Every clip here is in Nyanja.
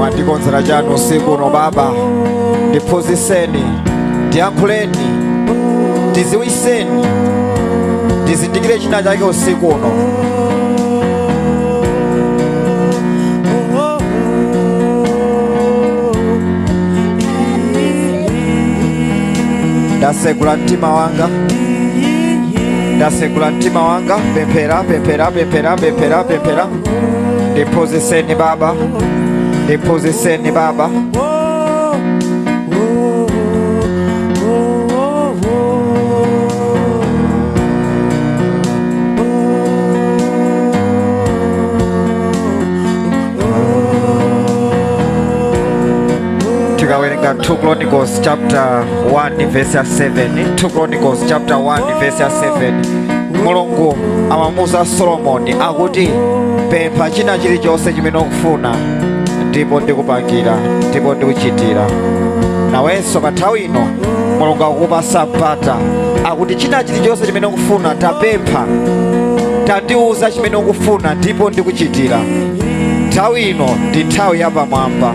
Mwandikonzera chani usiku uno baba? Ndiphunzitseni, ndiyankhuleni, ndidziwitseni, ndizindikire china chake usiku uno. Ndasegula mtima wanga, ndasegula mtima wanga. Pemphera, pemphera, pemphera, pemphera, pemphera. Ndiphunzitseni baba, ndiphunzitseni baba. Tikawerenga 2 Chronicles chapter 1 verse ya 7, 2 Chronicles chapter 1 verse ya 7, Mulungu amamuuza Solomoni akuti pempha china chilichonse chimene ukufuna ndipo ndikupangira, ndipo ndikuchitira. Nawenso pa nthawi ino Mulungu akukupasa mpata, akuti china chilichonse chimene ukufuna tapempha, tandiuza chimene ukufuna ndipo ndikuchitira. Nthawi ino ndi nthawi yapamwamba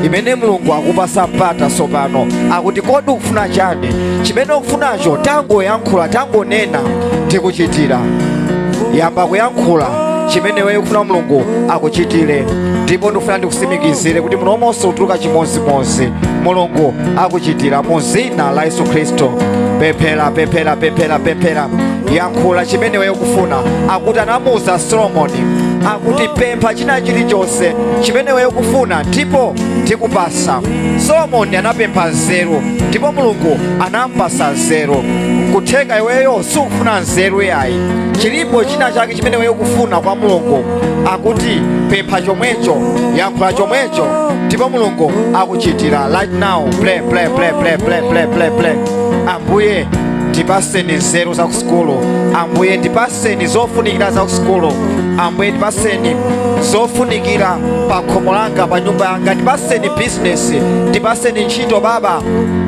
imene Mulungu akupasa mpata tsopano, akuti kodi ukufuna chani? Chimene ukufunacho tangoyankhula, tangonena, ndikuchitira. Yamba kuyankhula chimene iweyo ukufuna Mulungu akuchitire, ndipo ndikufuna ndikutsimikizire kuti munomonso utuluka chimodzimodzi Mulungu akuchitira mu dzina la Yesu Khristu. Pemphera, pemphera, pemphera, pemphera, yankhula chimene iweyo ukufuna. Akuti anamuuza Solomoni akuti pempha china chilichonse chimene iweyo ukufuna ndipo ndikupasa. Solomoni anapempha nzeru ndipo Mulungu anampasa nzeru. Nkutheka iweyo sukufuna nzeru yayi, chilipo china chake chimene iweyo ukufuna kwa Mulungu, akuti pempha chomwecho, yankhula chomwecho ndipo Mulungu akuchitira. Right now pray, pray, pray, pray, pray, pray, pray, pray. Ambuye ndipaseni nzeru za kusukulu, Ambuye ndipaseni zofunikira za kusukulu, Ambuye ndipaseni zofunikira pa khomo langa, pa nyumba yanga, ndipaseni bizinesi, ndipaseni ntchito baba.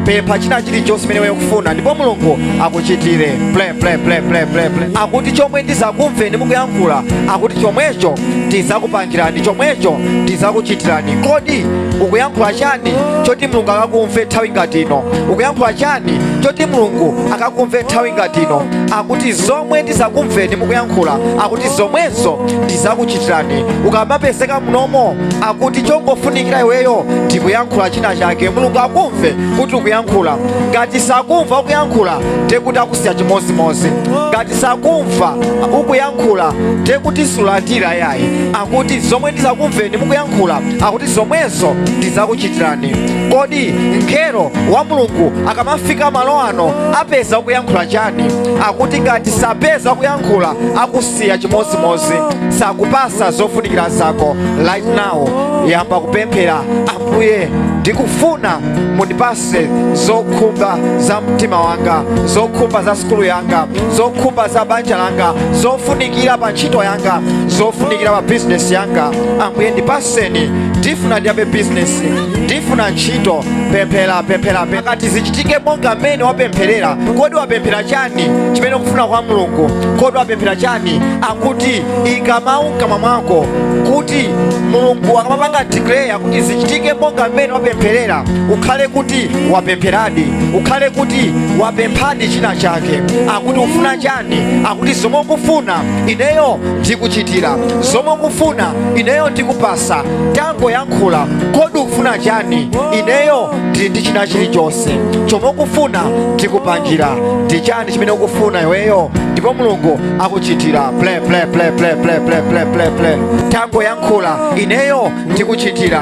Pempha china chilichonse chimene iweyo ukufuna ndipo Mulungu akuchitire. Pray, pray, pray, pray, pray, pray. Akuti chomwe ndizakumveni mukuyankhula, akuti chomwecho ndizakupangirani, chomwecho ndizakuchitirani. Kodi ukuyankhula chani choti Mulungu akakumve nthawi ngati ino? Ukuyankhula chani choti Mulungu akakumve nthawi ngati ino? Akuti zomwe ndizakumveni mukuyankhula, akuti zomwezo ndizakuchitirani. Ukamapezeka munomo, akuti chongofunikira iweyo ndikuyankhula china chake, Mulungu akumve kuti ukuyankhula. Ngati sakumva ukuyankhula, ndekuti akusiya chimodzimodzi. Ngati sakumva ukuyankhula, ndekuti sulandira yayi. Akuti zomwe ndizakumveni mukuyankhula, akuti zomwezo ndizakuchitirani. Kodi mngelo wa Mulungu akamafika malo ano apeza ukuyankhula chani? Akuti ngati sapeza ukuyankhula, akusiya chimodzimodzi, sakupasa zofunikira zako. Right now yamba kupemphera, Ambuye ndikufuna mundipase zokhumba za mtima wanga, zokhumba za sukulu yanga, zokhumba za banja langa, zofunikira pa ntchito yanga, zofunikira pa bizinesi yanga. Ambuye ndipaseni, ndifuna ndiyambe bizinesi, ndifuna ntchito. Pemphera, pemphera, pemphera. Akati zichitike monga mmene wapempherera. Kodi wapemphera chani chimene ukufuna kwa Mulungu? Kodi wapemphera chani? Akuti ika mawu mkamwa mwako kuti Mulungu akamapanga declare kuti zichitike monga mmene wapempherera, ukhale kuti wapempheradi, ukhale kuti wapemphadi china chake. Akuti ufuna chani? Akuti zomwe ukufuna ineyo ndikuchitira, zomwe ukufuna ineyo ndikupasa. Tangoyankhula, kodi ukufuna chani? Ineyo ndili ndi china chilichonse chomwe ukufuna ndikupangira. Ndi chani chimene ukufuna iweyo? Ndipo Mulungu akuchitira. Pray, pray, pray, pray, pray, pray, pray, pray, pray. Tangoyankhula, ineyo ndikuchitira.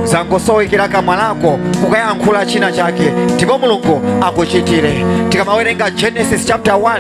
Zangosowekera kamwa lako kukayankhula china chake ndipo Mulungu akuchitire. Tikamawerenga Genesis chapter 1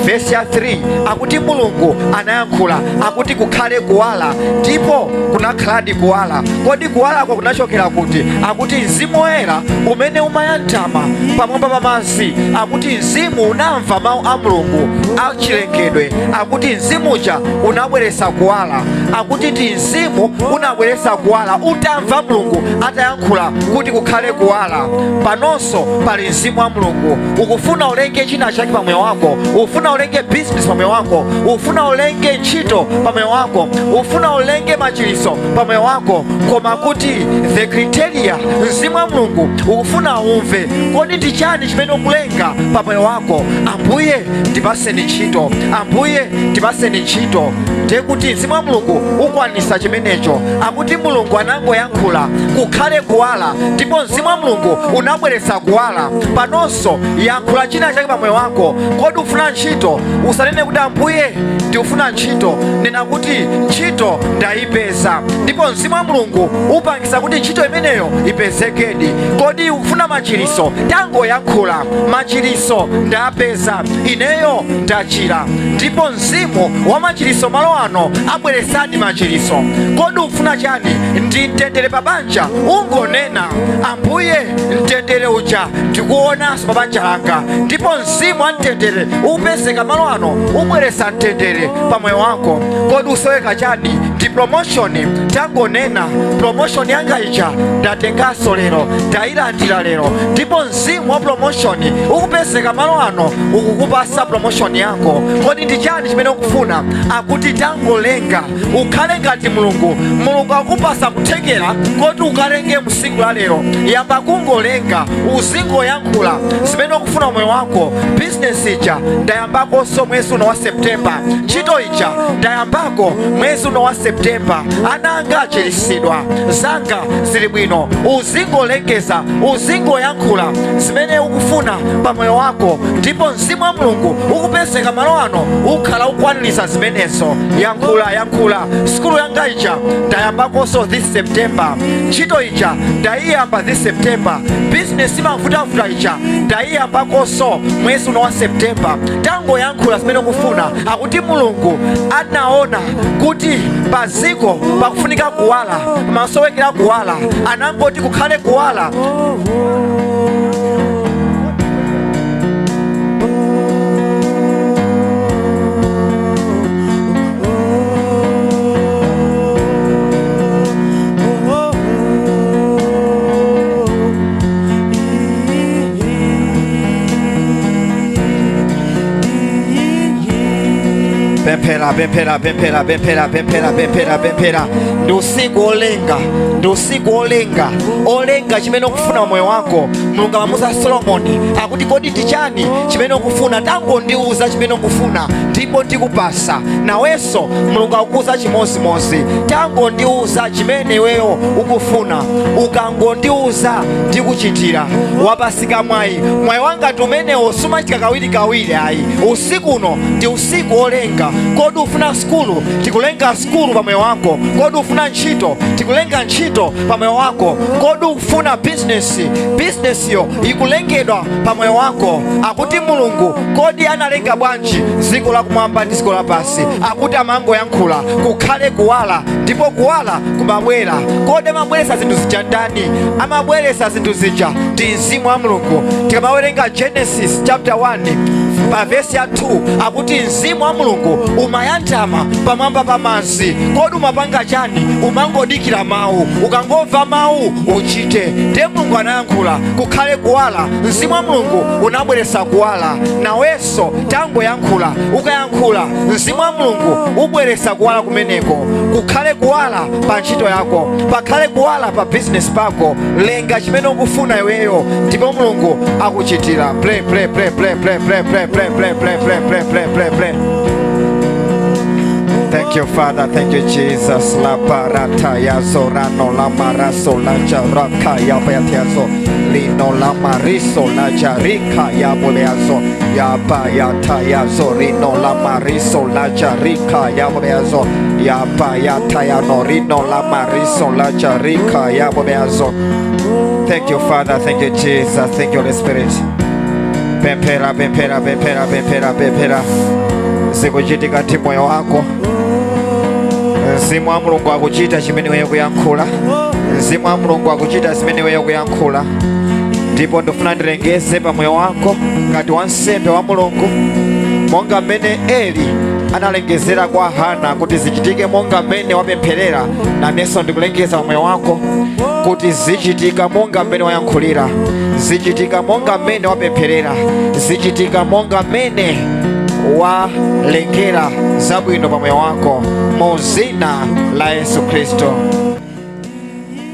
verse ya 3, akuti Mulungu anayankhula akuti kukhale kuwala, ndipo kunakhaladi kuwala. Kodi kuwalako kunachokera kuti? Akuti Mzimu Woyera umene umayandama pamwamba pa madzi, akuti Mzimu unamva mawu a Mulungu achilengedwe, akuti Mzimuja unabweretsa kuwala. Akuti ndi Mzimu unabweretsa kuwala utamva Mulungu Mulungu atayankhula kuti kukhale kuwala. Panonso pali mzimu wa Mulungu. Ukufuna ulenge china chake pa moyo wako, ufuna ulenge business pa moyo wako, ufuna ulenge ntchito pa moyo wako, ufuna ulenge machiliso pa moyo wako, koma kuti the criteria, mzimu wa Mulungu ukufuna umve kodi ndi chani chimene ukulenga pa moyo wako. Ambuye ndipaseni ntchito, Ambuye ndipaseni ntchito. Ndiye kuti mzimu wa Mulungu ukwanisa chimenecho. Akuti Mulungu anangoyankhula kukhale kuwala, ndipo mzimu wa Mulungu unabweretsa kuwala. Panonso yankhula china chake pa moyo wako. Kodi ufuna ntchito? Usanene kuti Ambuye ndikufuna ntchito, nena kuti ntchito ndayipeza, ndipo mzimu wa Mulungu upangisa kuti ntchito imeneyo ipezekedi. Kodi ukufuna machiliso? Tangoyankhula machiliso ndapeza, ineyo ndachira, ndipo mzimu wa machiliso malo ano abweresadi machiliso. Kodi ukufuna chani? Ndi mtendere pa banja? Ungonena Ambuye mtendere uja ndikuonanso pa banja langa, ndipo mzimu wa mtendere upezeka malo ano, ubweresa mtendere pa moyo wako. Kodi usoweka chani? Ndi promotion? Tangonena promotion yanga ija ndatenganso lero, ndayilandira lero, ndipo mzimu wa promotion ukupezeka malo ano ukukupasa promotion yako. Kodi ndi chani chimene ukufuna? Akuti tangolenga, ukhale ngati Mulungu. Mulungu akupasa kuthekera koti ukalenge msiku la lero. Yamba kungolenga, uzingoyankhula zimene ukufuna moyo wako. Business ija ndayambakonso mwezi uno wa September, ntchito ija ndayambako mwezi uno wa September, ana anga achilisidwa, zanga zili bwino. Uzingolengeza, uzingoyankhula zimene ukufuna pa moyo wako, ndipo mzimu wa Mulungu ukupezeka malo ano ukhala ukwanilisa zimenezo. Yankhula, yankhula. Sukulu yanga ija ndayambakonso this September, ntchito ija ndayiyamba this September, business imavutavuta ija ndayiyambakonso mwezi uno wa September. Tangoyankhula zimene ukufuna. Akuti Mulungu anaona kuti paziko pakufunika kuwala, masowekera kuwala, anangoti kukhale kuwala. Pemphera, pemphera, pemphera, pemphera, pemphera, pemphera, pemphera. Ndi usiku olenga, ndi usiku olenga, olenga chimene ukufuna moyo wako. Mulungu amamuza Solomoni akuti kodi ndi chani chimene ukufuna? Tangondiuza chimene ukufuna ndipo ndikupasa. Nawenso Mulungu akukuza chimozimozi, tangondiuza chimene iweyo ukufuna, ukangondiuza ndikuchitira. Wapasika mwayi, mwayi wanga ndi umenewo sumachitika kawirikawiri ayi. Usiku uno ndi usiku olenga. Kodi ufuna sukulu? Tikulenga sukulu pa moyo wako. Kodi ufuna ntchito? Tikulenga ntchito pa moyo wako. Kodi ufuna business? Business yo ikulengedwa pa moyo wako. Akuti Mulungu kodi analenga bwanji dziko lakumwamba ndi dziko lapansi? Akuti amangoyankhula kukhale kuwala, ndipo kuwala kumabwera. Kodi amabweresa zinthu zija ndani? Amabweresa zinthu zija ndi mzimu wa Mulungu. Tikamawerenga Genesis chapter 1 pa verse ya 2 akuti mzimu wa Mulungu umayandama pamwamba pa madzi. Kodi umapanga chani? Umangodikira mawu, ukangomva mawu uchite. Ndiye Mulungu anayankhula kukhale kuwala, mzimu wa Mulungu unabweresa kuwala. Nawenso tangoyankhula, ukayankhula mzimu wa Mulungu ubweresa kuwala kumeneko. Kukhale kuwala pa ntchito yako, pakhale kuwala pa business pako. Lenga chimene ukufuna iweyo ndipo Mulungu akuchitira. Pray, pray, pray, pray, pray, pray, pray, pray, pray, pray, pray, pray, pray, pray, pray. Thank you, Father. Thank you, Jesus. La parata ya zorano la maraso la jaraka ya beatiazo lino la mariso la jarika ya boleazo ya bayata ya zorino la mariso la jarika ya boleazo ya bayata ya norino la mariso la jarika ya boleazo. Thank you, Father. Thank you, Jesus. Thank you, Holy Spirit. Pemphera, pemphera, pemphera, pemphera, pemphera. Zikuchitika ndi moyo wako. Mzimu wa Mulungu akuchita chimene iweyo kuyankhula. Mzimu wa Mulungu akuchita zimene iweyo kuyankhula. Ndipo ndifuna ndilengeze pa moyo wako ngati wansembe wa Mulungu, monga mmene Eli Analengezera kwa Hana kuti zichitike monga mmene wapempherera, nanenso ndikulengeza moyo wako kuti zichitika monga mmene wayankhulira, zichitika monga mmene wapempherera, zichitika monga mmene walengera zabwino pa moyo wako, mu zina la Yesu Khristu.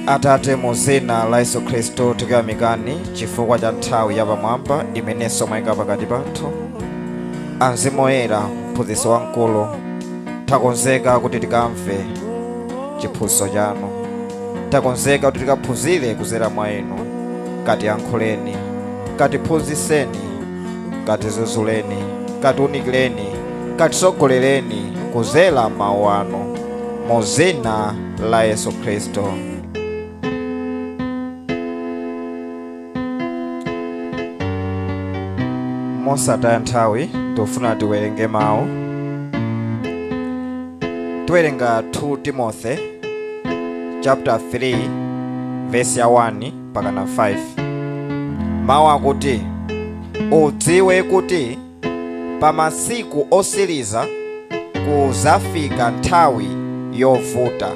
Atate, mu zina la Yesu Khristu, tikuyamikani chifukwa cha nthawi yapamwamba imenenso mwayika pakati pathu. Amzimu Woyera, mphunzitsi wamkulu, takonzeka kuti tikamve chiphunzitso chanu, takonzeka kuti tikaphunzire kuzera mwa inu. Katiyankhuleni, katiphunzitseni, katizuzuleni, katiunikireni, katitsogolereni kuzera mawu anu, mu zina la Yesu Khristu. Mosataya nthawi, tikufuna tiwerenge mawu. Tiwerenga 2 Timothy chapter 3 verse ya 1 mpaka na 5. Mawu akuti, udziwe kuti pa masiku osiriza kuzafika nthawi yovuta.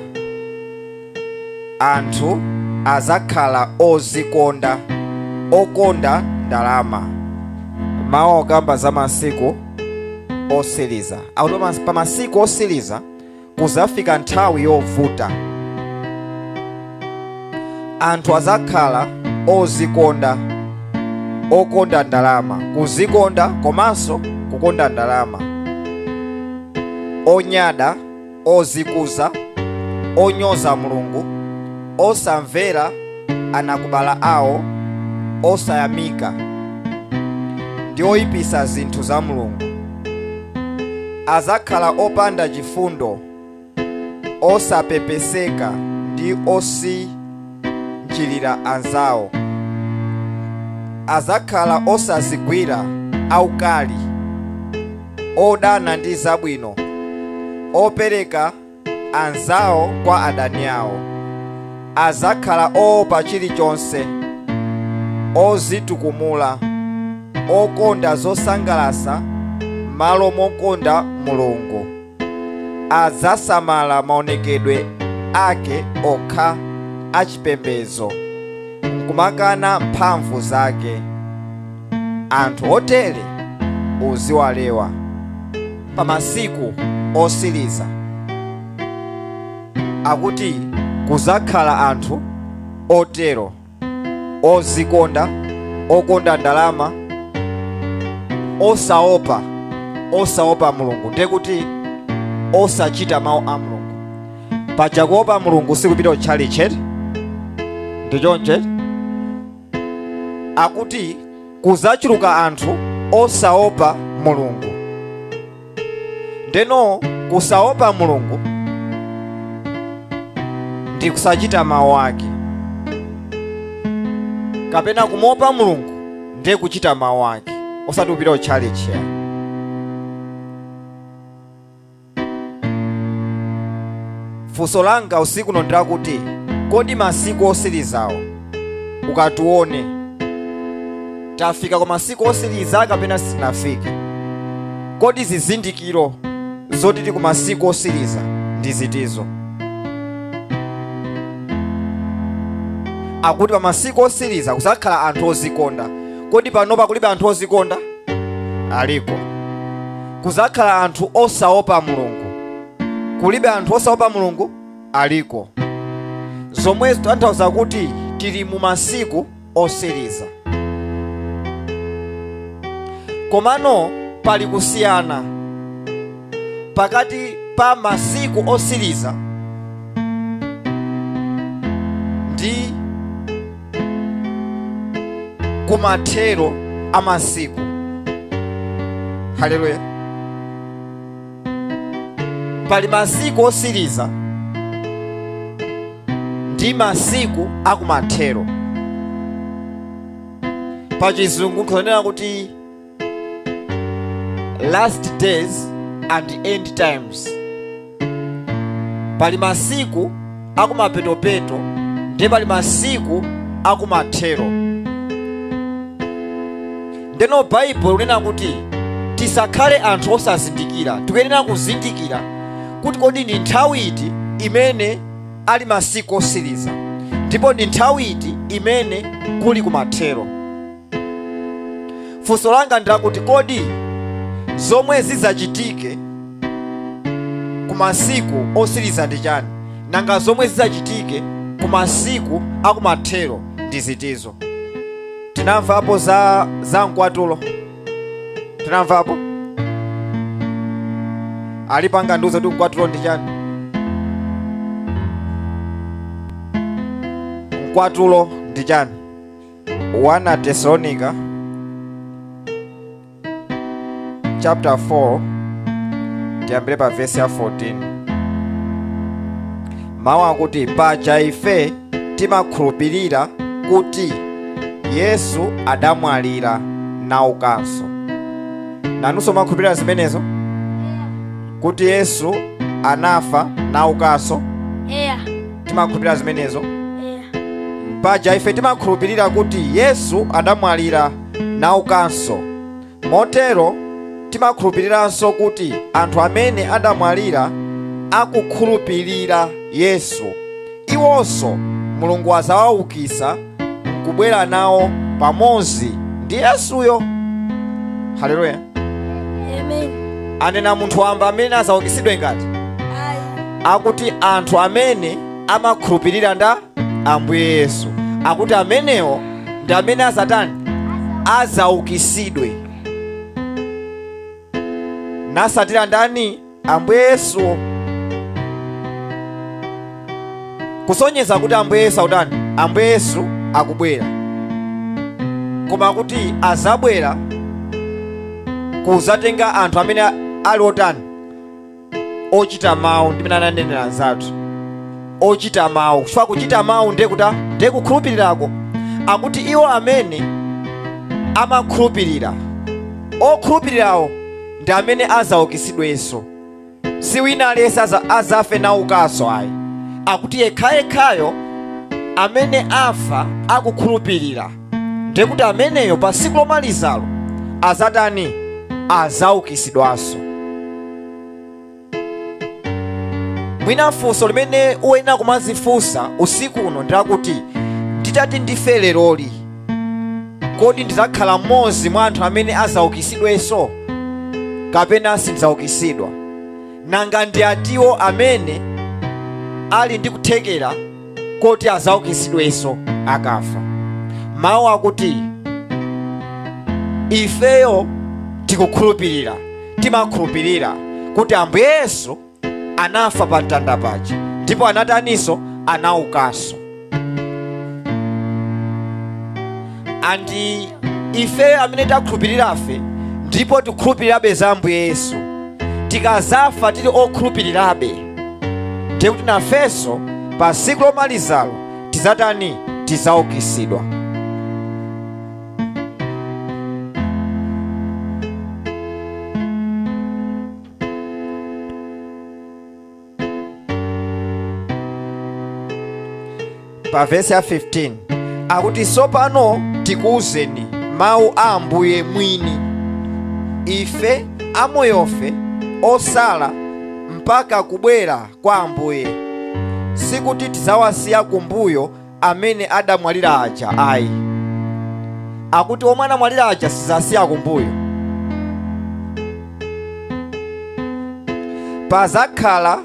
Anthu azakhala ozikonda, okonda ndalama. Mawu okamba za masiku osiriza. Akuti pa masiku osiriza kuzafika nthawi yovuta. Anthu azakhala ozikonda, okonda ndalama, kuzikonda komanso kukonda ndalama, onyada, ozikuza, onyoza Mulungu, osamvera anakubala awo, osayamika, ndi oyipisa zinthu za Mulungu. Azakhala opanda chifundo, osapepeseka ndi osinjirira anzawo. Azakhala osazigwira, aukali, odana ndi zabwino, opereka anzawo kwa adani awo. Azakhala oopa chilichonse, ozitukumula, okonda zosangalatsa malo mokonda Mulungu. Azasamala maonekedwe ake okha achipembedzo, nkumakana mphamvu zake. Anthu otere uziwalewa. Pa masiku osiriza akuti kuzakhala anthu otero, ozikonda, okonda ndalama, osaopa, osaopa Mulungu, ndiye kuti osachita mawu a Mulungu. Paja kuopa Mulungu sikupita kutchalitchi, ndichonche? Akuti kuzachuluka anthu osaopa Mulungu. Ndeno kusaopa Mulungu ndi kusachita mawu ake, kapena kumopa Mulungu ndiye kuchita mawu ake, osati kupita kutchalitchi. Funso langa usiku uno ndilakuti, kodi masiku osirizawo ukatione tafika kwa masiku osiriza kapena sitinafike? Kodi zizindikiro zoti tili ku masiku osiriza ndi zitizo? Akuti pa masiku osiriza kuzakhala anthu ozikonda. Kodi panopa kulibe anthu ozikonda? Aliko. Kuzakhala anthu osaopa Mulungu. Kulibe anthu osaopa Mulungu? Aliko. Zomwe zitanthauza kuti tili mu masiku osiriza. Komano pali kusiyana pakati pa masiku osiriza ndi kumathero a masiku. Haleluya. Pali masiku osiriza ndi masiku akumathero. Pa chizungu nkhonena kuti last days and end times. Pali masiku akumapetopeto ndi pali masiku akumathero. Ndeno Baibulo linena kuti Tisakhale anthu osazindikira. Tikuyenera kuzindikira kuti kodi ndi nthawi iti imene ali masiku osiriza, ndipo ndi nthawi iti imene kuli kumathero. Funso langa ndilakuti, kodi zomwe zidzachitike ku masiku osiriza ndi chani? Nanga zomwe zidzachitike ku masiku akumathero ndi zitizo? Tinamvapo za mkwatulo? Tinamvapo? Alipo angandiuze kuti mkwatulo ndi chani? Mkwatulo ndi chani? 1 Thessalonica chapter 4, tiyambire pa verse ya 14. Mawu akuti, paja ife timakhulupirira kuti Yesu adamwalira naukanso. Nanunso makhulupirira zimenezo? Kuti Yesu anafa naukanso? Eya. Timakhulupirira zimenezo? Eya. Paja ife timakhulupirira kuti Yesu adamwalira naukanso. Motero timakhulupiriranso kuti anthu amene adamwalira akukhulupirira Yesu, iwonso Mulungu azawaukitsa nkubwera nawo pamodzi ndi Yesuyo. Haleluya. Amen. Anena munthu wamba amene azaukitsidwe ngati? Ayi. Akuti anthu amene amakhulupirira nda Ambuye Yesu, akuti amenewo ndi amene azatani? Azaukitsidwe nasatira ndani? Ambuye Yesu. Kusonyeza kuti Ambuye Yesu akutani? Ambuye Yesu akubwera, koma kuti azabwera kuzatenga anthu amene ali otani? Ochita mawu. Ndimene ananenera anzathu, ochita mawu. Chifukwa kuchita mawu ndiye kuti ndiye kukhulupirirako. Akuti iwo amene amakhulupirira, okhulupirirawo ndi amene azaukitsidwenso. Si wina aliyense azafe naukanso ayi. Akuti yekhayekhayo amene afa akukhulupirira, ndiye kuti ameneyo pa tsiku lomalizalo azatani? Azaukitsidwanso. Mwina funso limene uyenera kumazifunsa usiku uno ndilakuti, nditati ndife leroli, kodi ndidzakhala mmodzi mwa anthu amene azaukitsidwenso kapena sindidzaukitsidwa? Nanga ndi atiwo amene ali ndi kuthekera koti azaukitsidwenso akafa? Mawu akuti ifeyo tikukhulupirira, timakhulupirira kuti Ambuye Yesu anafa pa mtanda paja ndipo anataninso? Anaukanso. Andi ifeyo amene takhulupirirafe ndipo tikukhulupirirabe za Ambuye Yesu, tikazafa tili okhulupirirabe, ndiye kuti nafenso pa tsiku lomalizalo tizatani? Tizaukitsidwa. Pa vesi ya 15 akuti, tsopano tikuwuzeni mawu a Ambuye mwini, ife amoyofe osala mpaka kubwera kwa Ambuye, sikuti tidzawasiya kumbuyo amene adamwalira aja ayi. Akuti omwe anamwalira aja sidzasiya kumbuyo. Pazakhala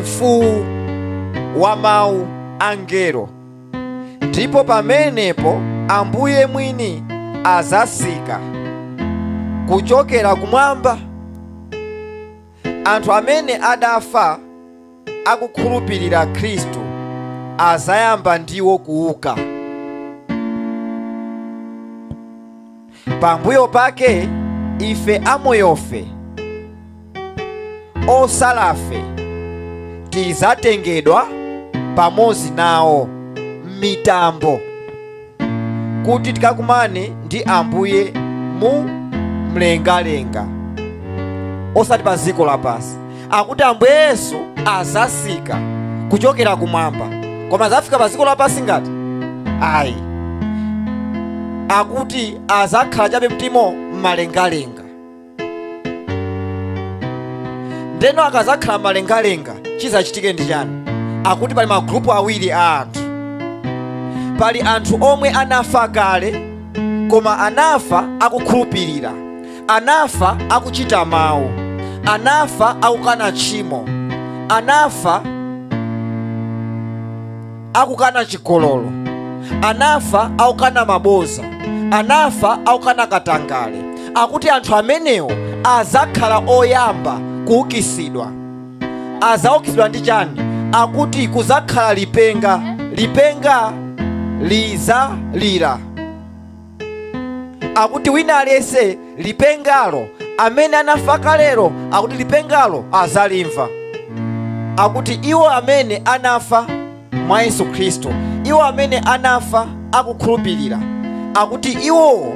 mfuwu wa mawu angelo, ndipo pamenepo Ambuye mwini azasika kuchokera kumwamba. Anthu amene adafa akukhulupirira Khristu azayamba ndiwo kuuka. Pambuyo pake ife amoyofe osalafe tizatengedwa pamodzi nawo m'mitambo kuti tikakumane ndi Ambuye mu mlengalenga, osati pa dziko lapansi. Akuti Ambuye Yesu azasika kuchokera kumwamba, koma azafika pa dziko lapansi ngati ayi. Akuti azakhala chabe mtimo mmalengalenga. Ndeno akazakhala malengalenga chizachitike ndi chani? Akuti pali magrupu awiri a anthu. Pali anthu omwe anafa kale, koma anafa akukhulupirira, anafa akuchita mawu, anafa akukana tchimo, anafa akukana chigololo, anafa akukana maboza, anafa akukana katangale. Akuti anthu amenewo azakhala oyamba kuukisidwa. Azaukisidwa ndi chani? Akuti kuzakhala lipenga, lipenga lizalira. Akuti wina aliyense lipengalo amene anafa kalero, akuti lipengalo azalimva. Akuti iwo amene anafa mwa Yesu Khristu, iwo amene anafa akukhulupirira, akuti iwo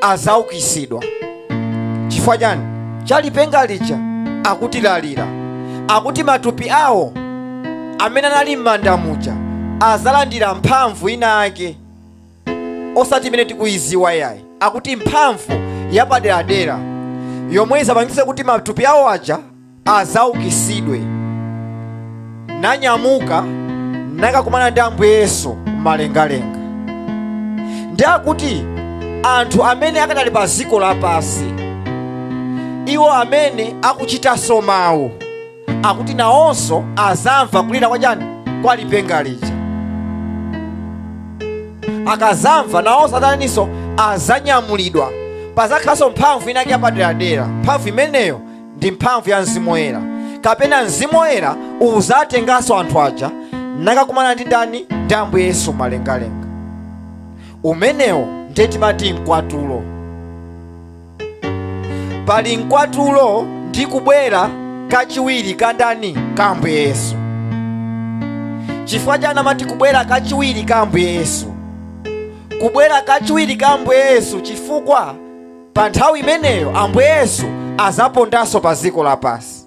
azaukisidwa. Chifukwa chani? Cha lipenga lija akuti lalira. Akuti matupi awo amene anali m'manda muja azalandira mphamvu ina ake, osati imene tikuyiziwa yayi. Akuti mphamvu yapaderadera yomwe izapangitse kuti matupi awo aja azaukisidwe, nanyamuka nakakumana ndi Ambuye Yesu mmalengalenga. Ndi akuti anthu amene akadali pa dziko lapansi, iwo amene akuchitanso mawu, akuti nawonso azamva kulira kwa chani? Kwa lipenga lija. Akazamva nawonso ataninso azanyamulidwa. Pazakhalanso mphamvu inake yapaderadera. Mphamvu imeneyo ndi mphamvu ya Mzimu Woyera, kapena Mzimu Woyera uzatenganso anthu aja nakakumana ndi ndani? Ndi Ambuye Yesu malengalenga. Umenewo ndiye timati mkwatulo. Pali mkwatulo ndi kubwera kachiwiri ka ndani? Ka Ambuye Yesu. Chifukwa chani amati kubwera kachiwiri ka Ambuye Yesu? Kubwera kachiwiri ka Ambuye Yesu chifukwa pa nthawi imeneyo Ambuye Yesu azapondanso pa dziko lapansi.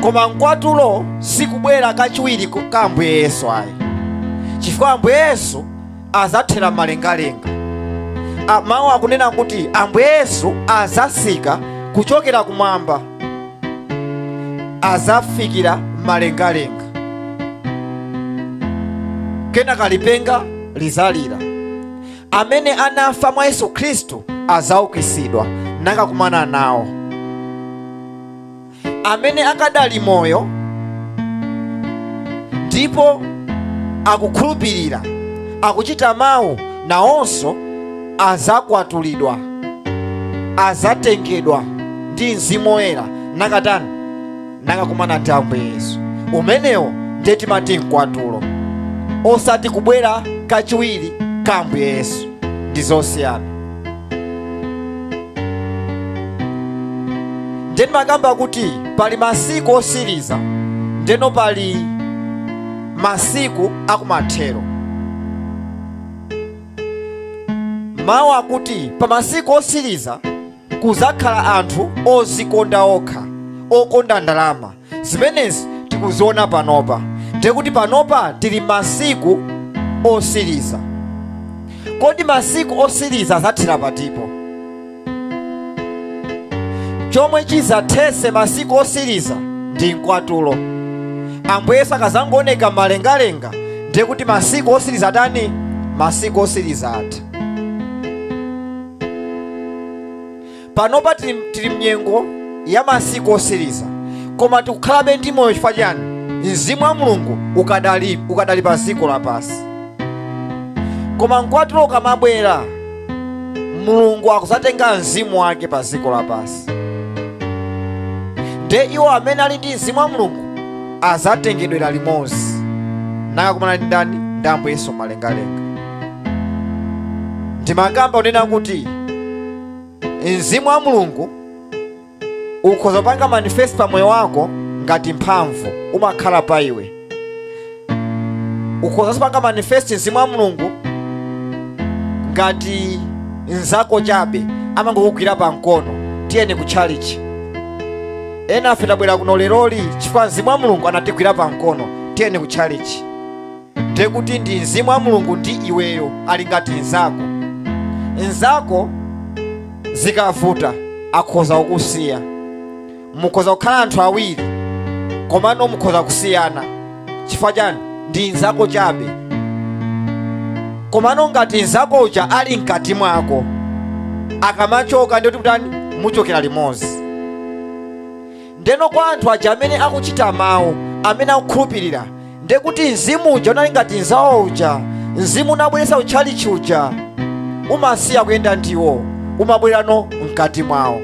Koma mkwatulo sikubwera kachiwiri ka Ambuye Yesu ayi, chifukwa Ambuye Yesu azathera malengalenga. Mawu akunena kuti Ambuye Yesu azasika kuchokera kumwamba, azafikira malengalenga, kenaka lipenga lizalira. Amene anafa mwa Yesu Khristu azaukisidwa nakakumana nawo. Amene akadali moyo ndipo akukhulupirira, akuchita mawu, nawonso azakwatulidwa, azatengedwa ndi Mzimu Woyera nakatani? Nakakumana ndi Ambuye Yesu. Umenewo ndiye timati mkwatulo, osati kubwera kachiwiri ka Ambuye Yesu. Ndi zosiyana. Ndiye ndimakamba kuti pali masiku osiriza, ndeno pali masiku akumathero. Mawu akuti pa masiku osiriza kuzakhala anthu ozikonda okha, okonda ndalama. Zimenezi tikuziona panopa. Ndiye kuti panopa tili masiku osiriza. Kodi masiku osiriza azathera patipo? Chomwe chizathese masiku osiriza ndi mkwatulo. Ambuye Yesu akazangooneka malengalenga, ndiye kuti masiku osiriza atani? Masiku osiriza atha. Panopa tili mnyengo ya masiku osiriza, koma tikukhalabe ndi moyo chifukwa chani? Mzimu wa Mulungu ukadali pa dziko lapansi. Koma mkwatulo ukamabwera, Mulungu akuzatenga mzimu wake pa dziko lapansi. Ndiye iwo amene ali ndi mzimu wa Mulungu azatengedwera limodzi nakakumana ndi ndani? Ndi Ambuye Yesu malengalenga. Ndimakamba kunena kuti mzimu wa Mulungu ukhoza kupanga manifest pa moyo wako ngati mphamvu, umakhala pa iwe. Ukhoza kupanga manifest mzimu wa Mulungu ngati nzako chabe, amangokugwira pa mkono, tiyeni ku tchalitchi. Ena afe tabwera kuno leroli chifukwa mzimu wa Mulungu anatigwira pa mkono, tiyeni ku tchalitchi. Ndiye kuti ndi mzimu wa Mulungu ndi iweyo, ali ngati nzako. Nzako zikavuta akhoza kukusiya. Mukhoza kukhala anthu awiri komano mukhoza kusiyana. Chifukwa chani? Ndi nzako chabe. Komano ngati nzako uja ali mkati mwako, akamachoka ndiye kuti kutani? Muchokera limodzi. Ndeno kwa anthu aja amene akuchita mawu, amene akukhulupirira, ndiye kuti mzimu uja unali ngati nzawo uja, mzimu unabweretsa utchalichi uja, umasiya kuyenda ndiwo, umabwerano mkati mwawo.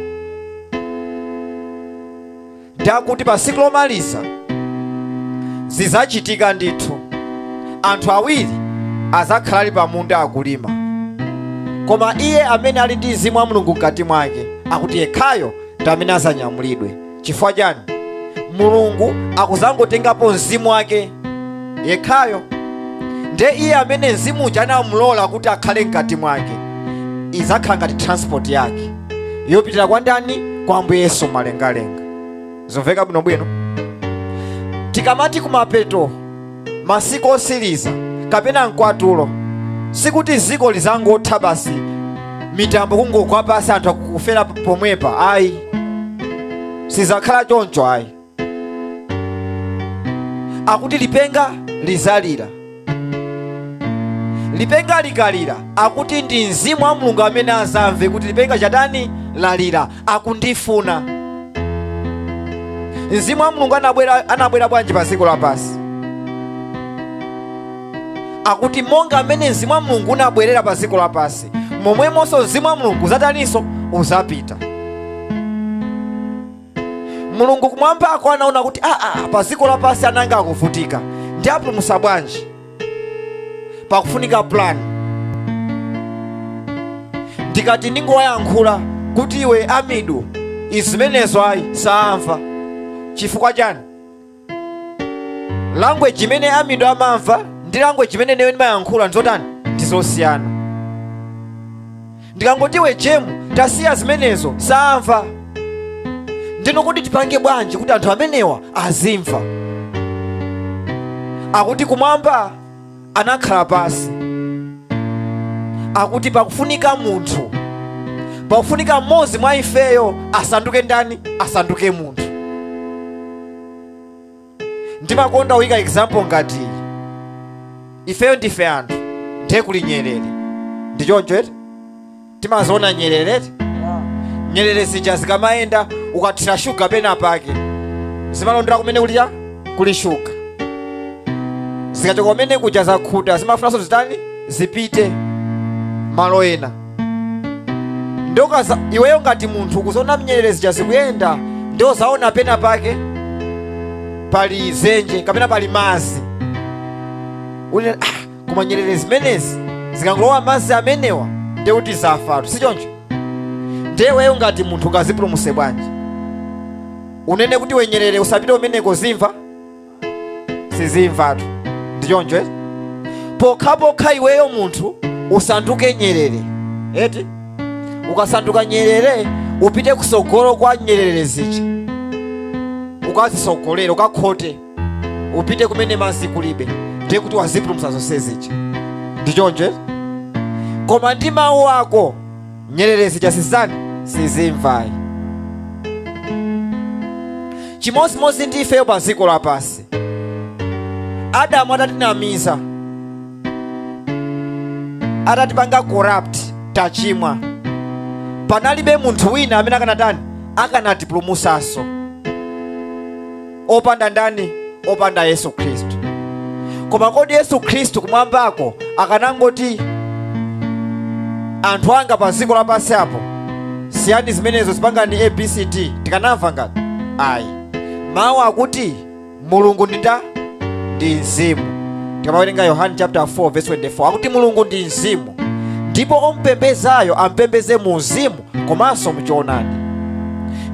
Ndakuti pa tsiku lomaliza zizachitika ndithu, anthu awiri azakhala ali pamunda akulima, koma iye amene ali ndi mzimu wa Mulungu mkati mwake akuti yekhayo ndi amene azanyamulidwe. Chifukwa chani? Mulungu akuzangotengapo mzimu wake yekhayo. Ndiye iye amene mzimu uja anamulola kuti akhale mkati mwake, izakhala ngati transport yake yopitira kwa ndani? Kwa Ambuye Yesu malengalenga. Zomveka bwinobwino? Tikamati kumapeto, masiku osiriza kapena mkwatulo, sikuti ziko lizangotha basi, mitambo kungogwa pasi, anthu akufera pomwepa, ayi, sizakhala choncho ayi. Akuti lipenga lizalira. Lipenga likalira, akuti ndi mzimu wa Mulungu amene azamve kuti lipenga chatani? Lalira, akundifuna. Mzimu wa Mulungu anabwera bwanji pa dziko lapansi? Akuti monga amene mzimu wa Mulungu unabwerera pa dziko lapansi, momwemonso mzimu wa Mulungu uzataninso? Uzapita. Mulungu kumwambako anaona kuti pa dziko lapansi ananga akuvutika, ndi apulumutsa bwanji? Pakufunika plan. Ndikati ndingowayankhula kuti iwe amidu izimenezo ayi, saamva. Chifukwa chani? Language imene amidu amamva ndi language imene ineyo ndimayankhula ndizotani? Ndizosiyana. Ndikangoti iwe Jemu tasiya zimenezo, saamva. Ndino kuti tipange bwanji kuti anthu amenewa azimva? Akuti kumwamba anakhala pasi, akuti pakufunika munthu, pakufunika mmodzi mwa ifeyo asanduke ndani? Asanduke munthu. Ndimakonda kuyika example ngati ifeyo ndife anthu, ndiye kuli nyerere, ndi choncho eti? Timaziona nyerere eti? Nyerere zija zikamayenda, ukathira shuga pena pake zimalondera kumene kuli cha? Kuli shuga. Zikachoka kumene kuja zakhuta, zimafunanso zitani? Zipite malo ena. Ndokaza iweyo ngati munthu kuzoona nyerere zija zikuyenda, ndio zaona pena pake pali zenje kapena pali mazi, uli koma nyerere zimenezi zikangolowa mazi amenewa ndiye kuti zafatu, si choncho? Ndiye iweyo ngati munthu ungazipulumutse bwanji? Unene kuti we nyerere usapite umeneko, zimva? Sizimvatu, ndi choncho eti? Pokhapokha iweyo munthu usanduke nyerere eti? Ukasanduka nyerere upite kusogolo kwa nyerere zija, ukazisogolere, ukakhote upite kumene mazi kulibe, ndiye kuti wazipulumutsa zonse zija, ndi choncho eti? Koma ndi mawu ako nyerere zija sizani? Sizimvayi. Chimodzimodzi ndi ifeyo pa dziko lapansi. Adamu atatinamiza, atatipanga corrupt, tachimwa, panalibe munthu wina amene akanatani? Akanatipulumutsanso opanda ndani? Opanda Yesu Khristu. Koma kodi Yesu Khristu kumwambako akanangoti anthu anga pa dziko lapansi apo siyani zimenezo, zipangani ABCD, tikanamva ngati? Ayi. Mawu akuti Mulungu ndi nda? Ndi mzimu. Tikamawerenga Yohane chapter 4 verse 24, akuti Mulungu ndi mzimu, ndipo ompembezayo ampembeze mu mzimu komanso muchoonadi.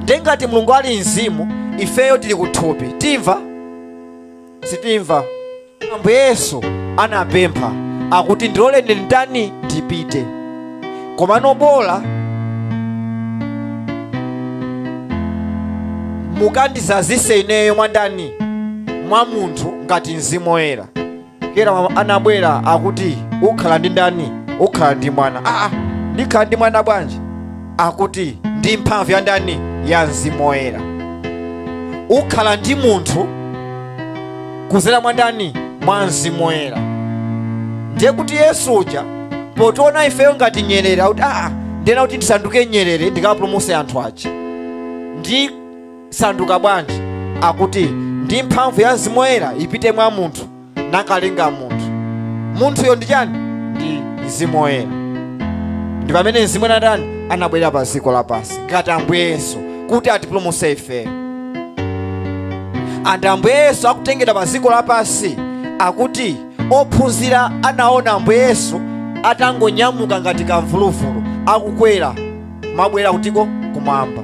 Ndiye ngati Mulungu ali mzimu, ifeyo tili kuthupi, timva? Sitimva. Ambuye Yesu anapempha akuti ndiloleni ndani? Ndipite. Komano bola mukandizazise ineyo mwa ndani? Mwa munthu ngati mzimu woyera. Kera anabwera akuti ukhala ndi ndani? Ukhala ndi mwana. Ndikhala ndi mwana bwanji? Akuti ndi mphamvu ya ndani? Ya mzimu woyera. Ukhala ndi munthu kuzera mwa ndani? Mwa Mzimu Woyera. Ndiye kuti Yesu uja potiona ifeyo ngati nyerere, akuti ndena kuti ndisanduke nyerere ndikapulumuse anthu aja. Ndisanduka bwanji? Akuti ndi mphamvu ya Mzimu Woyera ipite mwa munthu nakalenga munthu. Munthuyo ndi chani? Ndi Mzimu Woyera. Ndi pamene Mzimu Woyera ndani anabwera pa dziko lapansi ngati Ambuye Yesu kuti atipulumuse ifeyo. And Ambuye Yesu akutengedwa pa dziko lapansi, akuti ophunzira anaona Ambuye Yesu atangonyamuka ngati kamvuluvulu akukwera mabwera kutiko kumwamba.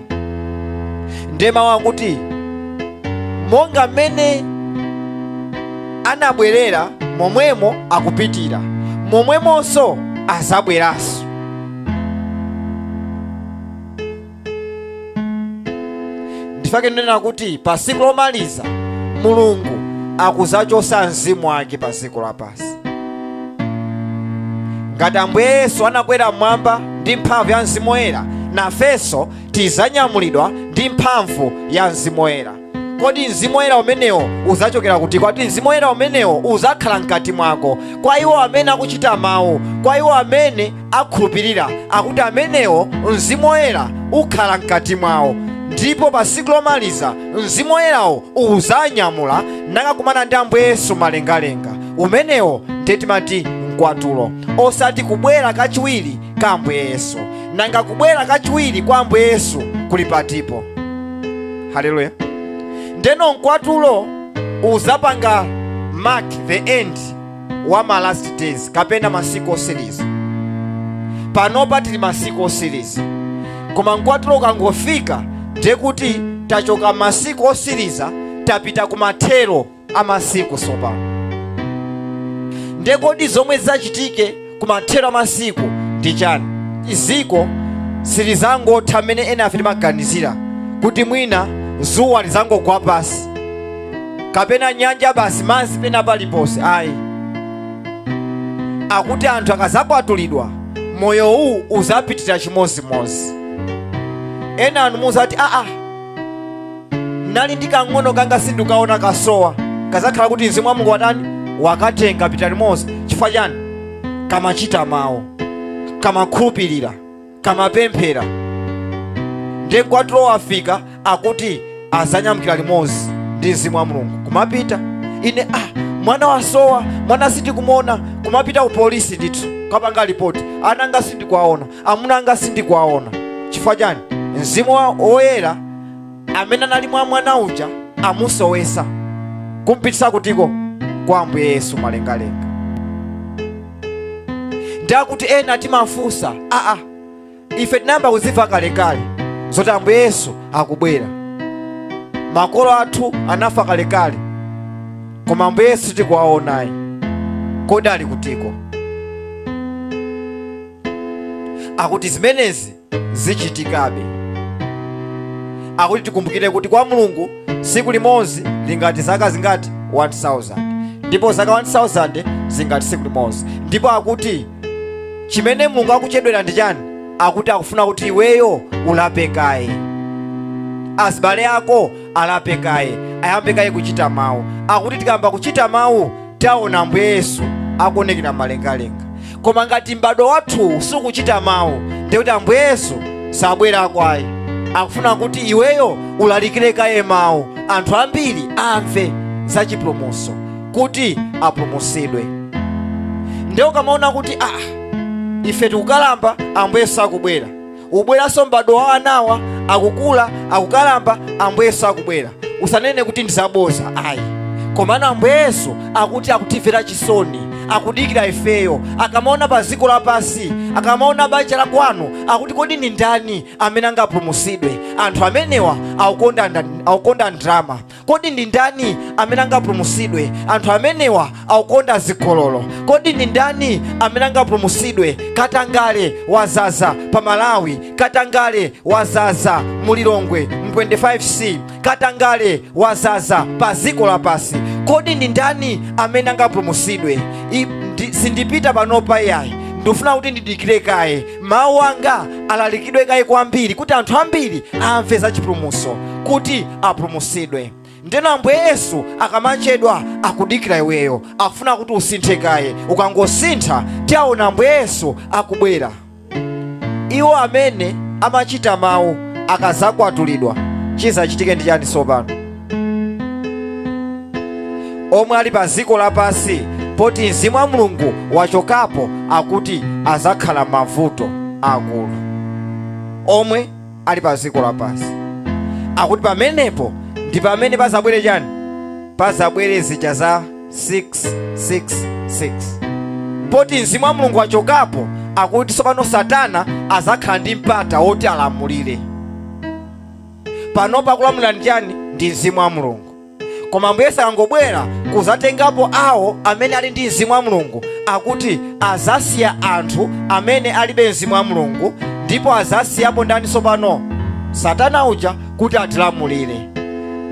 Ndiye mawu akuti monga mmene anabwerera momwemo akupitira, momwemonso azabweranso. Ndifake ndinena kuti pa tsiku lomaliza Mulungu akuzachosa mzimu wake pa dziko lapansi. Ngati Ambuye Yesu anakwera mmwamba ndi mphamvu ya Mzimu Woyera, nafenso tizanyamulidwa ndi mphamvu ya Mzimu Woyera. Kodi Mzimu Woyera umenewo uzachokera kuti? Kwati Mzimu Woyera umenewo uzakhala mkati mwako. Kwa iwo amene akuchita mawu, kwa iwo amene akhulupirira, akuti amenewo Mzimu Woyera ukhala mkati mwawo. Ndipo pa tsiku lomaliza Mzimu Woyerawo uzanyamula nakakumana ndi Ambuye Yesu malengalenga. Umenewo ndiye timati mkwatulo, osati kubwera kachiwiri ka Ambuye Yesu. Nanga kubwera kachiwiri kwa Ambuye Yesu kuli patipo? Haleluya. Ndeno mkwatulo uzapanga mark the end wa ma last days kapena masiku osiriza. Panopa tili masiku osiriza, koma mkwatulo ukangofika ndiye kuti tachoka masiku osiriza tapita kumathero a masiku sopano. Ndiye kodi zomwe zachitike kumathero a masiku ndi chani? Ziko silizangotha mmene ena afe timaganizira kuti mwina zuwa lizangogwa pasi kapena nyanja basi madzi pena paliponse. Ayi, akuti anthu akazakwatulidwa moyo uwu uzapitira chimozimozi. Ena anu muzati nali ndi kang'ono kanga sindikaona kasowa, kazakhala kuti Mzimu wa Mulungu watani? Wakatenga pita limodzi. Chifukwa chani? Kamachita mawu, kamakhulupirira, kamapemphera. Ndiye mkwatulo wafika, akuti azanyamukira limodzi ndi Mzimu wa Mulungu kumapita. Ine mwana wasowa, mwana sindikumuona, kumapita ku polisi ndithu kapanga ripoti, ana anga sindikuwaona, amuna anga sindikuwaona. Chifukwa chani? Mzimu Woyera amene anali mwa mwana uja amusowesa kumpitisa kutiko kwa Ambuye Yesu malengalenga. Ndakuti ena timafunsa, ife tinayamba kuzimva kalekale zoti Ambuye Yesu akubwera, makolo athu anafa kalekale, koma Ambuye Yesu tikuwaonayi, kodi ali kutiko? Akuti zimenezi zichitikabe. Akuti tikumbukire kuti kwa Mulungu tsiku limodzi lingati zaka zingati? 1000, ndipo zaka 1000 zingati tsiku limodzi. Ndipo akuti chimene Mulungu akuchedwera ndi chani? Akuti akufuna kuti iweyo ulape kaye, azibale ako alape kaye, ayambe kaye kuchita mawu. Akuti tikayamba kuchita mawu taona Ambuye Yesu akuonekera malengalenga. Koma ngati m'bado wathu sukuchita mawu, ndiye kuti Ambuye Yesu sabwerako ayi. Akufuna kuti iweyo ulalikire kaye mawu, anthu ambiri amve za chipulumutso kuti apulumutsidwe. Ndiye ukamaona kuti ife tikukalamba, Ambuye Yesu akubwera, ubweranso m'bado wa anawa akukula akukalamba, Ambuye Yesu akubwera, usanene kuti ndizaboza ayi. Komano Ambuye Yesu akuti akutimvera chisoni, akudikira ifeyo. Akamaona pa dziko lapansi, akamaona banja la kwanu, akuti kodi ndi ndani amene angapulumutsidwe? Anthu amenewa akukonda ndalama. Kodi ndi ndani amene angapulumutsidwe? Anthu amenewa akukonda zigololo. Kodi ndi ndani amene angapulumutsidwe? Katangale wazaza pa Malawi, katangale wazaza mu Lilongwe mu 25C, katangale wazaza pa dziko lapansi. Kodi ndi ndani amene angapulumutsidwe? Sindipita panopa iyayi, ndifuna kuti ndidikire kaye, mawu anga alalikidwe kaye kwambiri kuti anthu ambiri amve za chipulumutso, Kuti apulumutsidwe. Ndeno Ambuye Yesu akamachedwa akudikira iweyo, akufuna kuti usinthe kaye. Ukangosintha, tiaona Ambuye Yesu akubwera. Iwo amene amachita mawu akazakwatulidwa, chizachitike ndi chani tsopano? Omwe ali pa dziko lapansi, poti mzimu wa Mulungu wachokapo, akuti azakhala mavuto akulu. Omwe ali pa dziko lapansi, akuti pamenepo ndi pamene pazabwere chani? Pazabwere zija za 666. Poti mzimu wa Mulungu wachokapo, akuti tsopano Satana azakhala ndi mpata woti alamulire. Panopa akulamulira ndi chani? Ndi mzimu wa Mulungu. Koma Ambuye Yesu akangobwera kuzatengapo awo amene ali ndi mzimu wa Mulungu, akuti azasiya anthu amene alibe mzimu wa Mulungu, ndipo azasiyapo ndani tsopano? Satana uja, kuti atilamulire.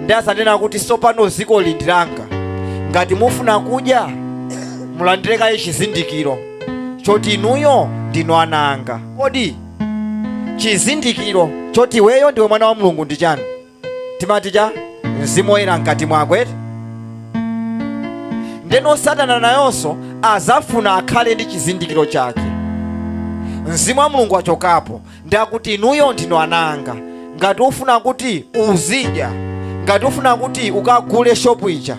Ndi azanena kuti, "Tsopano dziko li ndi langa. Ngati mufuna kudya, mulandire kaye chizindikiro choti inuyo ndinu ana anga." Kodi chizindikiro choti iweyo ndiwe mwana wa Mulungu ndi chani? Timati cha Mzimu Woyera mkati mwako, eti? Ndeno Satana nayonso azafuna akhale ndi chizindikiro chake. Mzimu wa Mulungu wachokapo, ndi akuti, "Inuyo ndinu ana anga. Ngati ufuna kuti uzidya, ngati ufuna kuti ukagule shopu ija,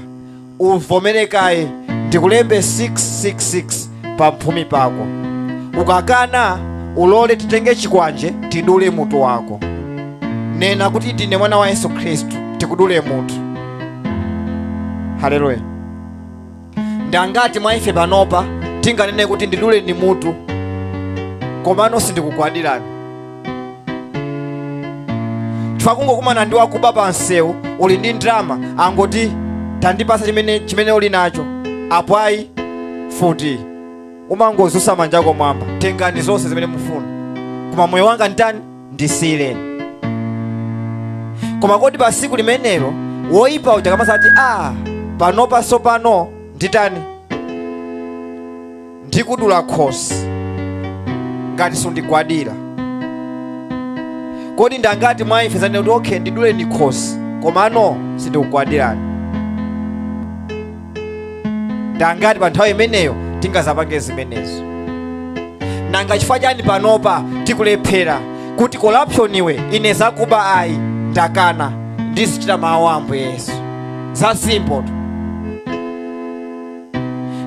uvomere kaye ndikulembe 666 pamphumi pako. Ukakana, ulole titenge chikwanje tidule mutu wako. Nena kuti ndine mwana wa Yesu Khristu, tikudule mutu." Haleluya! Ndangati mwa ife panopa tinganene kuti, "Ndidule ni mutu, komano sindikugwadirani"? Chifukwa kungokumana ndi wakuba pa msewu, uli ndi ndalama, angoti, "Tandipasa chimene uli nacho," apo ayi futi, umangozusa manja ako mwamba, "Tengani zonse zimene mufuna, koma moyo wanga nditani? Ndisiyireni." Koma kodi pa tsiku limenelo woyipa uja kamasati, "A panopa sopano nditani? Ndikudula khosi ngati sundigwadira," kodi ndangati mwa ife zanena kuti, "Okay, ndiduleni khosi, komano sindikugwadirani"? Ndangati pa nthawi imeneyo tingazapange zimenezo? Nanga chifukwa chani panopa tikulephera kuti, "Corruption iwe, ine zakuba ayi, ndakana, ndizichita mawu a Ambuye Yesu"? Za simple tu.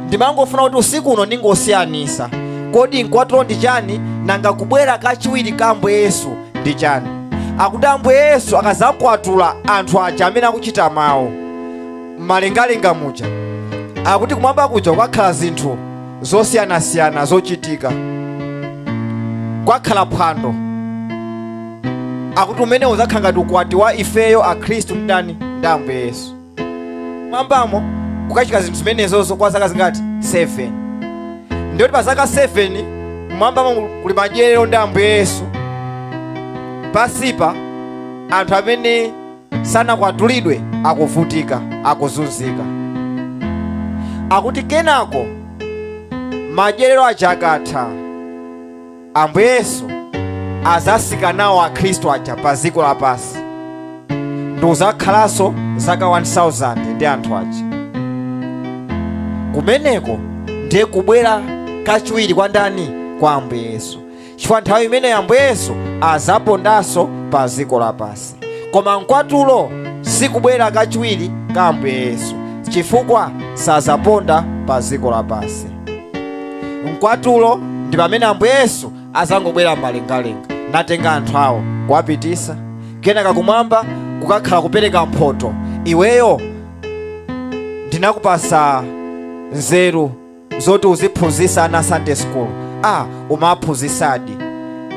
Ndimangofuna kuti usiku uno ndingosiyanisa, kodi mkwatulo ndi chani? Nanga kubwera kachiwiri ka Ambuye Yesu ndi chani? Akuti Ambuye Yesu akazakwatula anthu aja amene akuchita mawu mmalengalenga muja, akuti kumwamba kuja kukakhala zinthu zosiyanasiyana zochitika, kwakhala phwando. Akuti umene uzakhala ngati ukwati wa ifeyo Akhristu ndani? Ndi Ambuye Yesu. Mwambamo kukachitika zinthu zimenezozo kwa zaka zingati? 7. Ndiyoti pa zaka 7 mwambamo kuli madyerero ndi Ambuye Yesu, pasipa anthu amene sanakwatulidwe akuvutika, akuzunzika. Akuti kenako madyerero aja akatha, Ambuye Yesu azasika nawo Akhristu aja pa dziko lapansi ndi uzakhalanso zaka 1000 ndi anthu aja. Kumeneko ndiye kubwera kachiwiri kwa ndani? Kwa Ambuye Yesu. Chifukwa nthawi imeneyo Ambuye Yesu azapondanso pa dziko lapansi. Koma mkwatulo sikubwera kachiwiri ka Ambuye Yesu, chifukwa sazaponda pa dziko lapansi. Mkwatulo ndi pamene Ambuye Yesu azangobwera mmalengalenga natenga anthu awo kuwapitisa. Kenaka kumwamba kukakhala kupereka mphoto. "Iweyo ndinakupasa nzeru zoti uziphunzitsa ana Sunday school, a umaphunzitsadi.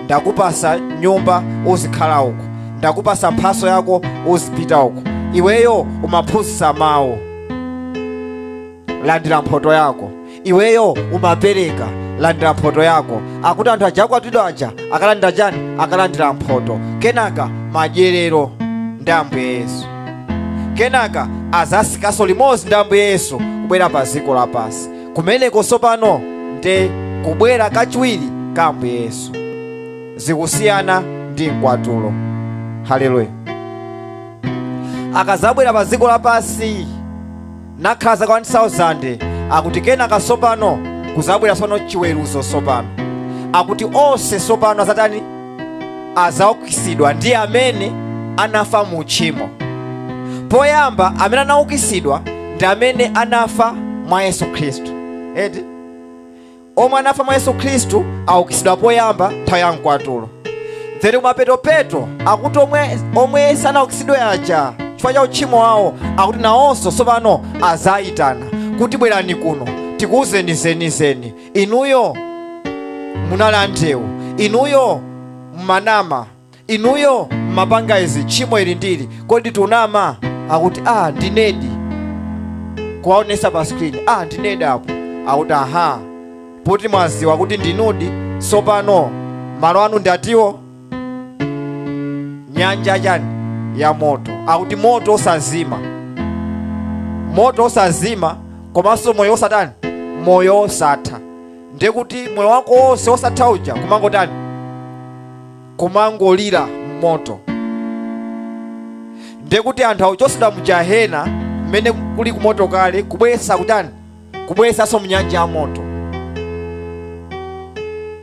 Ndakupasa nyumba, uzikhala uko. Ndakupasa mphaso yako, uzipita uko. Iweyo umaphunzitsa mawu, landira mphoto yako. Iweyo umapereka, landira mphoto yako." Akuti anthu aja akwatidwa aja akalandira chani? Akalandira mphoto. Kenaka madyerero ndi Ambuye Yesu. Kenaka azasikanso limodzi ndi Ambuye Yesu kubwera pa dziko lapansi. Kumeneko tsopano nde kubwera kachiwiri ka Ambuye Yesu, zikusiyana ndi mkwatulo. Haleluya! Akazabwera pa dziko lapansi nakhala zaka 1000, akuti kenaka sopano kuzabwera sono chiweruzo. Sopano akuti onse sopano azatani? Azaukitsidwa ndi amene anafa mu tchimo. Poyamba amene anaukitsidwa ndi amene anafa mwa Yesu Khristu, eti? Omwe anafa mwa Yesu Khristu aukitsidwa poyamba nthawi ya mkwatulo. Then kumapetopeto akuti omwe sanaukitsidwe aja chifukwa cha uchimo wawo, akuti nawonso tsopano azayitana kuti, "Bwerani kuno tikuwuzeni zenizeni. Inuyo munali andewu, inuyo mmanama, inuyo mmapanga izi, tchimo ili ndili. Kodi tunama?" Akuti, "Ah, ndinedi." Kuwaonesa pa screen, "Ah, ndinedi apo." Akuti, "Aha, poti mwaziwa kuti ndinudi, tsopano malo anu ndi atiwo? Nyanja chani? Ya moto." Akuti moto osazima, moto osazima, komanso moyo osatani? Moyo osatha. Ndiye kuti moyo wako wonse osatha uja kumangotani? Kumangolira moto. Ndiye kuti anthu akuchosedwa mu jahena mmene kuli kumoto kale, kubweretsa kutani? Kubweretsanso mu nyanja ya moto.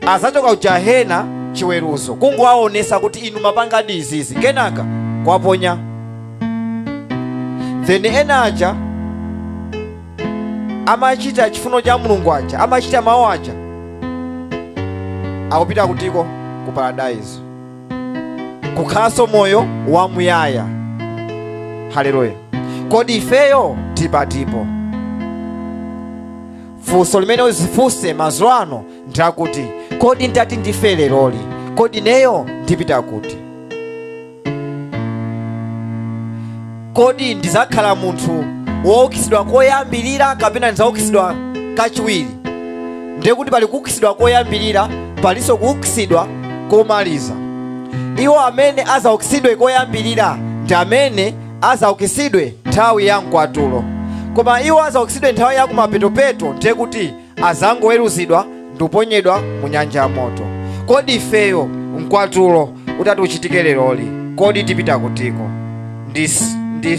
Azachoka ku jahena, chiweruzo, kungowaonesa kuti inu mapangadi izizi, kenaka kwaponya. Then ena aja amachita chifuno cha Mulungu aja, amachita mawu aja, akupita kutiko? Ku paradaiso, kukhalanso moyo wamuyaya. Haleluya! Kodi ifeyo tipatipo? Funso limene uzifunse madzulo ano ndakuti, kodi ndati ndife leroli, kodi neyo ndipita kuti? Kodi ndizakhala munthu woukitsidwa koyambirira kapena ndidzaukitsidwa kachiwiri? Ndiye kuti pali kuukitsidwa koyambirira, palinso kuukitsidwa komaliza. Iwo amene azaukitsidwe koyambirira ndi amene azaukitsidwe nthawi ya mkwatulo, koma iwo azaukitsidwe nthawi ya kumapetopeto ndiye kuti azangoweruzidwa ndi kuponyedwa mu nyanja ya moto. Kodi ifeyo mkwatulo utati uchitike leroli, kodi tipita kutiko?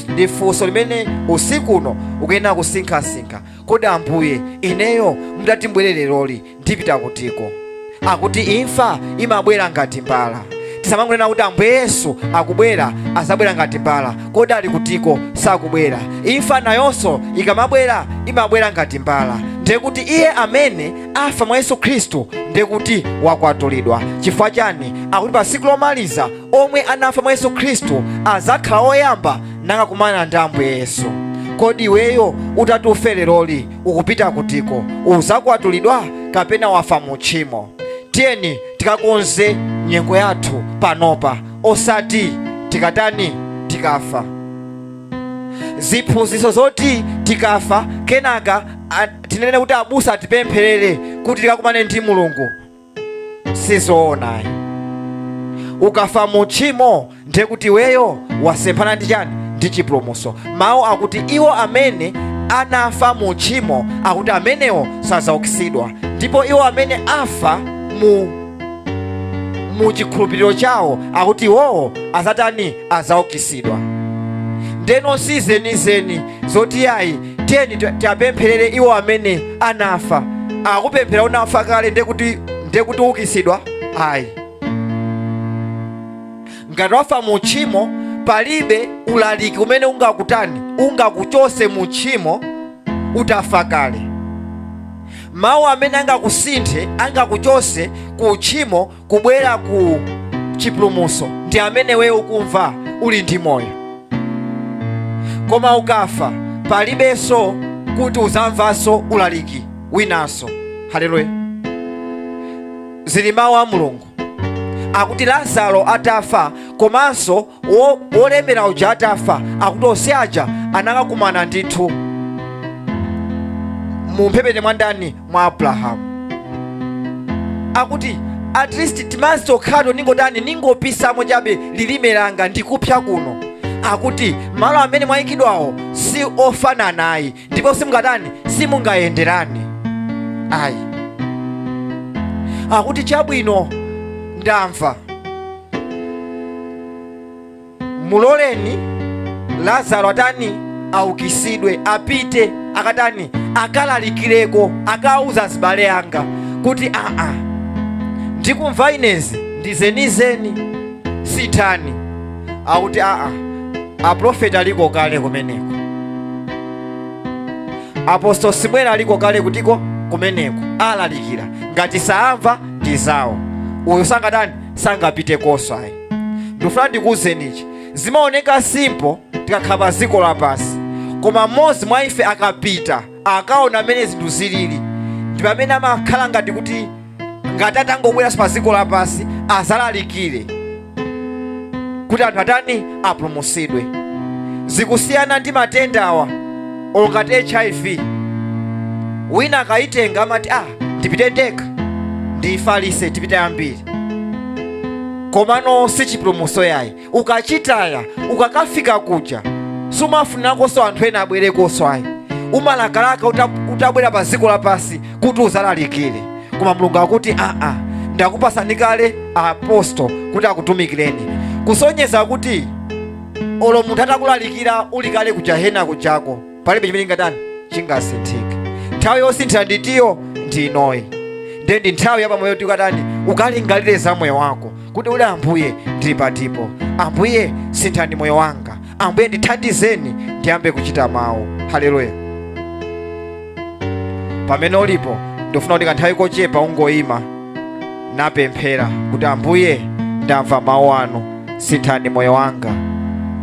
Ndi funso limene usiku uno ukuyenera kusinkhasinkha. Kodi Ambuye, ineyo mutati mbwere leroli, ndipita kutiko? Akuti imfa imabwera ngati mbala. Tisamangonena kuti Ambuye Yesu akubwera, azabwera ngati mbala. Kodi ali kutiko? Sakubwera. Imfa nayonso ikamabwera imabwera ngati mbala. Ndiye kuti iye amene afa mwa Yesu Khristu ndiye kuti wakwatulidwa. Chifukwa chani? Akuti pa tsiku lomaliza omwe anafa mwa Yesu Khristu azakhala oyamba nakakumana ndi Ambuye Yesu. Kodi iweyo utati ufe leroli, ukupita kutiko? Uzakwatulidwa kapena wafa mu tchimo? Tiyeni tikakonze nyengo yathu panopa, osati tikatani? Tikafa. Ziphunzitso zoti tikafa kenaka tinene kuti abusa atipempherere kuti tikakumane ndi Mulungu sizoonayi. Ukafa mu tchimo ndiye kuti iweyo wasemphana ndi chani? Ndi chipulumutso. Mawu akuti iwo amene anafa mu tchimo, akuti amenewo sazaukitsidwa, ndipo iwo amene afa mu chikhulupiriro chawo, akuti iwowo azatani? Azaukitsidwa. Ndeno si zenizeni zoti yayi, tiyeni tiapempherere iwo amene anafa. Akupemphera unafa kale, ndiye kuti ukitsidwa? Ayi. Ngati wafa mu tchimo, palibe ulaliki umene ungakutani, ungakuchose mu tchimo utafa kale. Mawu amene angakusinthe, angakuchose ku tchimo kubwera ku chipulumutso ndi amene wewe ukumva uli ndi moyo. Koma ukafa palibenso kuti uzamvanso ulaliki winanso. Haleluya! Zili mawu a Mulungu akuti Lazaro atafa komanso wolemera uja atafa, akuti onse aja anakakumana ndithu mu mphepete mwa ndani? Mwa Abrahamu. Akuti at least timadzi tokhato ningotani, ningopisamo chabe lilime langa, ndikupsa kuno. Akuti malo amene mwayikidwawo si ofananayi, ndipo simungatani, simungayenderani ayi. Akuti, "Chabwino, ndamva, muloleni Lazaro atani? Aukisidwe, apite akatani? Akalalikireko, akauza azibale anga kuti aa, ndikumva inezi ndizenizeni, sithani. Akuti aa, aprofeti aliko kale kumeneko, Apostle Simwera aliko kale kutiko kumeneko, alalikira. Ngati saamva ndi zawo, uyu sangatani? Sangapite koso ayi. Ndifuna ndikuwuzeni ichi, zimaoneka simple tikakhala pa dziko lapansi, koma mmodzi mwa ife akapita akaona amene zinthu zilili, ndi pamene amakhala ngati kuti ngati atangobweranso pa dziko lapansi azalalikire kuti anthu atani? Apulumutsidwe. Zikusiyana ndi matenda awa ongati HIV. Wina akayitenga amati, ah, ndipite ndekha ndiyifalitse, tipite ambiri. Komano si chipulumutso yayi. Ukachitaya, ukakafika kuja, sumafunirankonso anthu ena abwerekonso ayi. Umalakalaka utabwera pa dziko lapansi kuti uzalalikire. Koma Mulungu akuti aa, ndakupasani kale apostle kuti akutumikireni, kusonyeza kuti olo munthu atakulalikira uli kale ku jahena kujako, palibe chimene chingatani, chingasinthike. Nthawi yosinthira nditiyo ndi inoyi. Ndiye ndi nthawi yapamoyo kuti ukatani, ukalingalire za moyo wako kuti uli Ambuye ndili patipo, Ambuye sinthani moyo wanga, Ambuye ndithandizeni ndiyambe kuchita mawu. Haleluya. Pamene ulipo, ndifuna kuti kanthawi kochepa ungoyima napemphera kuti Ambuye, ndamva mawu anu, sinthani moyo wanga,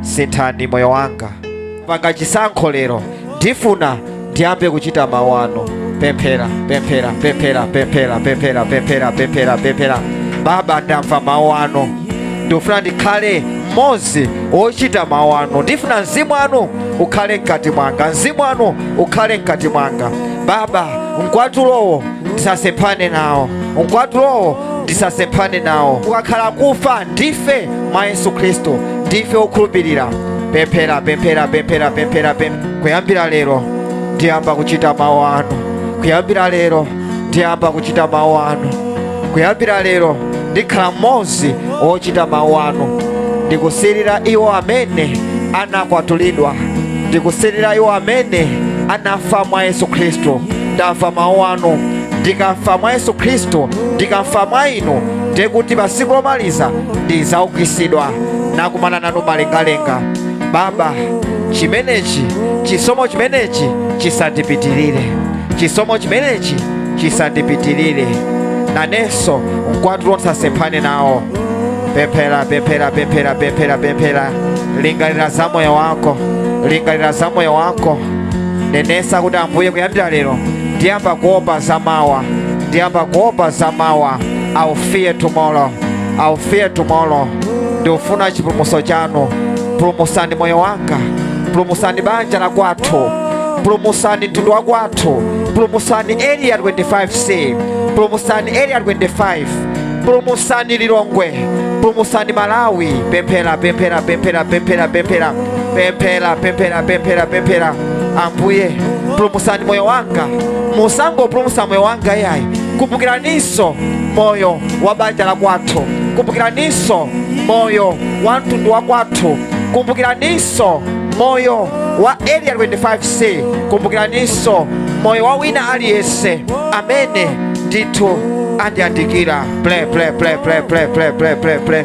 sinthani moyo wanga. Panga chisankho lero, ndifuna ndiyambe kuchita mawu anu. Pemphera, pemphera, pemphera, pemphera, pemphera, pemphera, pemphera, pemphera. Baba, ndamva mawu anu, ndifuna ndikhale mmodzi wochita mawu anu. Ndifuna mzimu wanu ukhale mkati mwanga, mzimu wanu ukhale mkati mwanga. Baba, mkwatulowo ndisasemphane nawo, mkwatulowo ndisasemphane nawo. Ukakhala kufa, ndife mwa Yesu Khristu, ndife okhulupirira. Pemphera, pemphera, pemphera, pemphera, pemphera. Kuyambira lero ndiyamba kuchita mawu anu, kuyambira lero ndiyamba kuchita mawu anu, kuyambira lero ndikhala mmodzi wochita mawu anu. Ndikusirira iwo amene anakwatulidwa, ndikusirira iwo amene anafa mwa Yesu Khristu. Ndamva mawu anu, ndikafa mwa Yesu Khristu, ndikafa mwa inu, ndiye kuti pa tsiku lomaliza ndidzaukitsidwa nakumana nanu malengalenga. Baba, chimenechi chisomo chimenechi chisandipitirire, chisomo chimenechi chisandipitirire, nanenso mkwatulo ndisasemphane nawo. Pemphera, pemphera, pemphera, pemphera, pemphera. Lingalira za moyo wako, lingalira za moyo wako. Nenesa kuti Ambuye, kuyambira lero ndiyamba kuopa za mawa, ndiyamba kuopa za mawa. I'll fear tomorrow, I'll fear tomorrow. Ndikufuna chipulumutso chanu. Pulumusani moyo wanga, pulumusani banja la kwathu, pulumusani mtundu wa kwathu, pulumusani Area 25C, pulumusani Area 25, pulumusani Lilongwe, pulumusani Malawi. Pemphera, pemphera, pemphera, pemphera, pemphera, pemphera, pemphera, pemphera, pemphera. Ambuye, pulumusani moyo wanga. Musangopulumusa moyo wanga iyayi, kumbukiraninso moyo wa banja la kwathu, kumbukiraninso moyo wa mtundu wa kwathu, kumbukiraninso moyo wa Area 25C, kumbukiraninso moyo wa wina aliyense amene ndithu andiyandikira. Pray, pray, pray, pray, pray, pray, pray, pray, pray.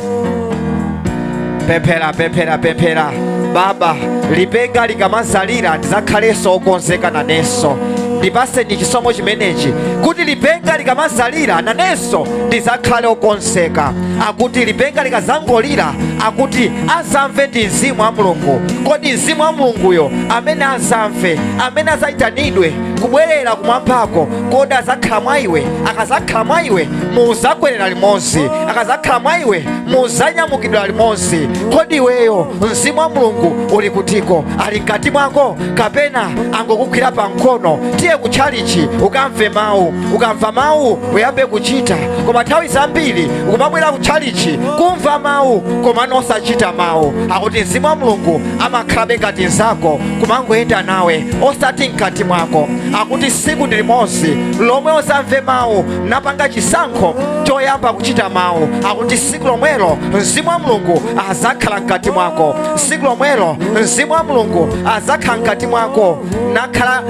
Pemphera, pemphera, pemphera. Baba, lipenga likamazalira ndidzakhalenso okonzeka nanenso. Ndipaseni chisomo chimenechi kuti lipenga likamazalira nanenso ndidzakhale okonzeka. Akuti lipenga likazangolira, akuti azamve ndi mzimu wa Mulungu. Kodi mzimu wa Mulunguyo amene azamve, amene azayitanidwe kubwerera kumwambako, kodi azakhala mwa iwe? Akazakhala mwa iwe, muzakwerera limodzi. Akazakhala mwa iwe, muzanyamukidwa limodzi. Kodi iweyo mzimu wa Mulungu uli kutiko? Ali mkati mwako kapena angokugwira pa mkono, tiye kutchalichi ukamve mawu, ukamva mawu uyambe kuchita? Koma nthawi zambiri ukumabwera kutchalichi kumva mawu, komano Komano osachita mawu, akuti mzimu wa Mulungu amakhalabe ngati nzako, kumangoyenda nawe, osati mkati mwako. Akuti siku ndi limodzi lomwe uzamve mawu napanga chisankho choyamba kuchita mawu, akuti siku lomwelo mzimu wa Mulungu azakhala mkati mwako. Siku lomwelo mzimu wa Mulungu azakhala mkati mwako nakhala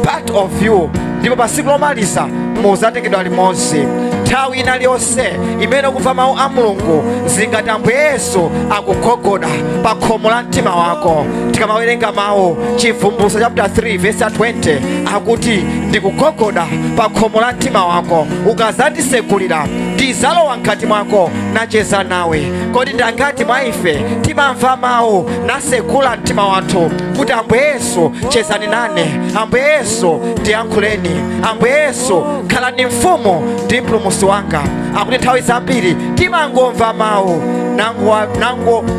part of you, ndipo pa siku lomaliza muzatengedwa limodzi. Nthawi ina iliyonse imene ukumva mawu a Mulungu, zingati Ambuye Yesu akugogoda pa khomo la mtima wako. Tikamawerenga mawu Chivumbulutso chapter 3 verse 20, akuti ndikugogoda pa khomo la mtima wako, ukazandisekulira ndizalowa mkati mwako nacheza nawe. Kodi ndangati mwa ife timamva mawu nasekula mtima wathu kuti Ambuye Yesu chezani nane, Ambuye Yesu ndiyankhuleni, Ambuye Yesu khalani mfumu ndi mpulumutsi wanga? Akuti nthawi zambiri timangomva mawu,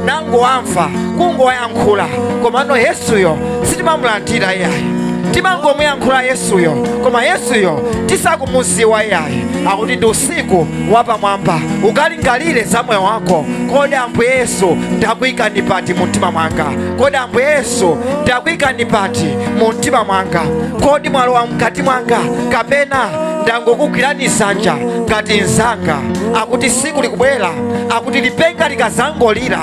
nangowamva kungowayankhula, komano Yesuyo sitimamulandira iyayi. Timangomuyankhula Yesuyo, koma Yesuyo tisakumuziwa iyayi. Akuti ndi usiku wapamwamba, ukalingalire za moyo wako. Kodi Ambuye Yesu ndakuyikani pati mu mtima mwanga? Kodi Ambuye Yesu ndakuyikani pati mu mtima mwanga? Kodi mwalowa mkati mwanga, kapena ndangokugwirani dzanja ngati mzanga? Akuti siku likubwera, akuti lipenga likazangolira,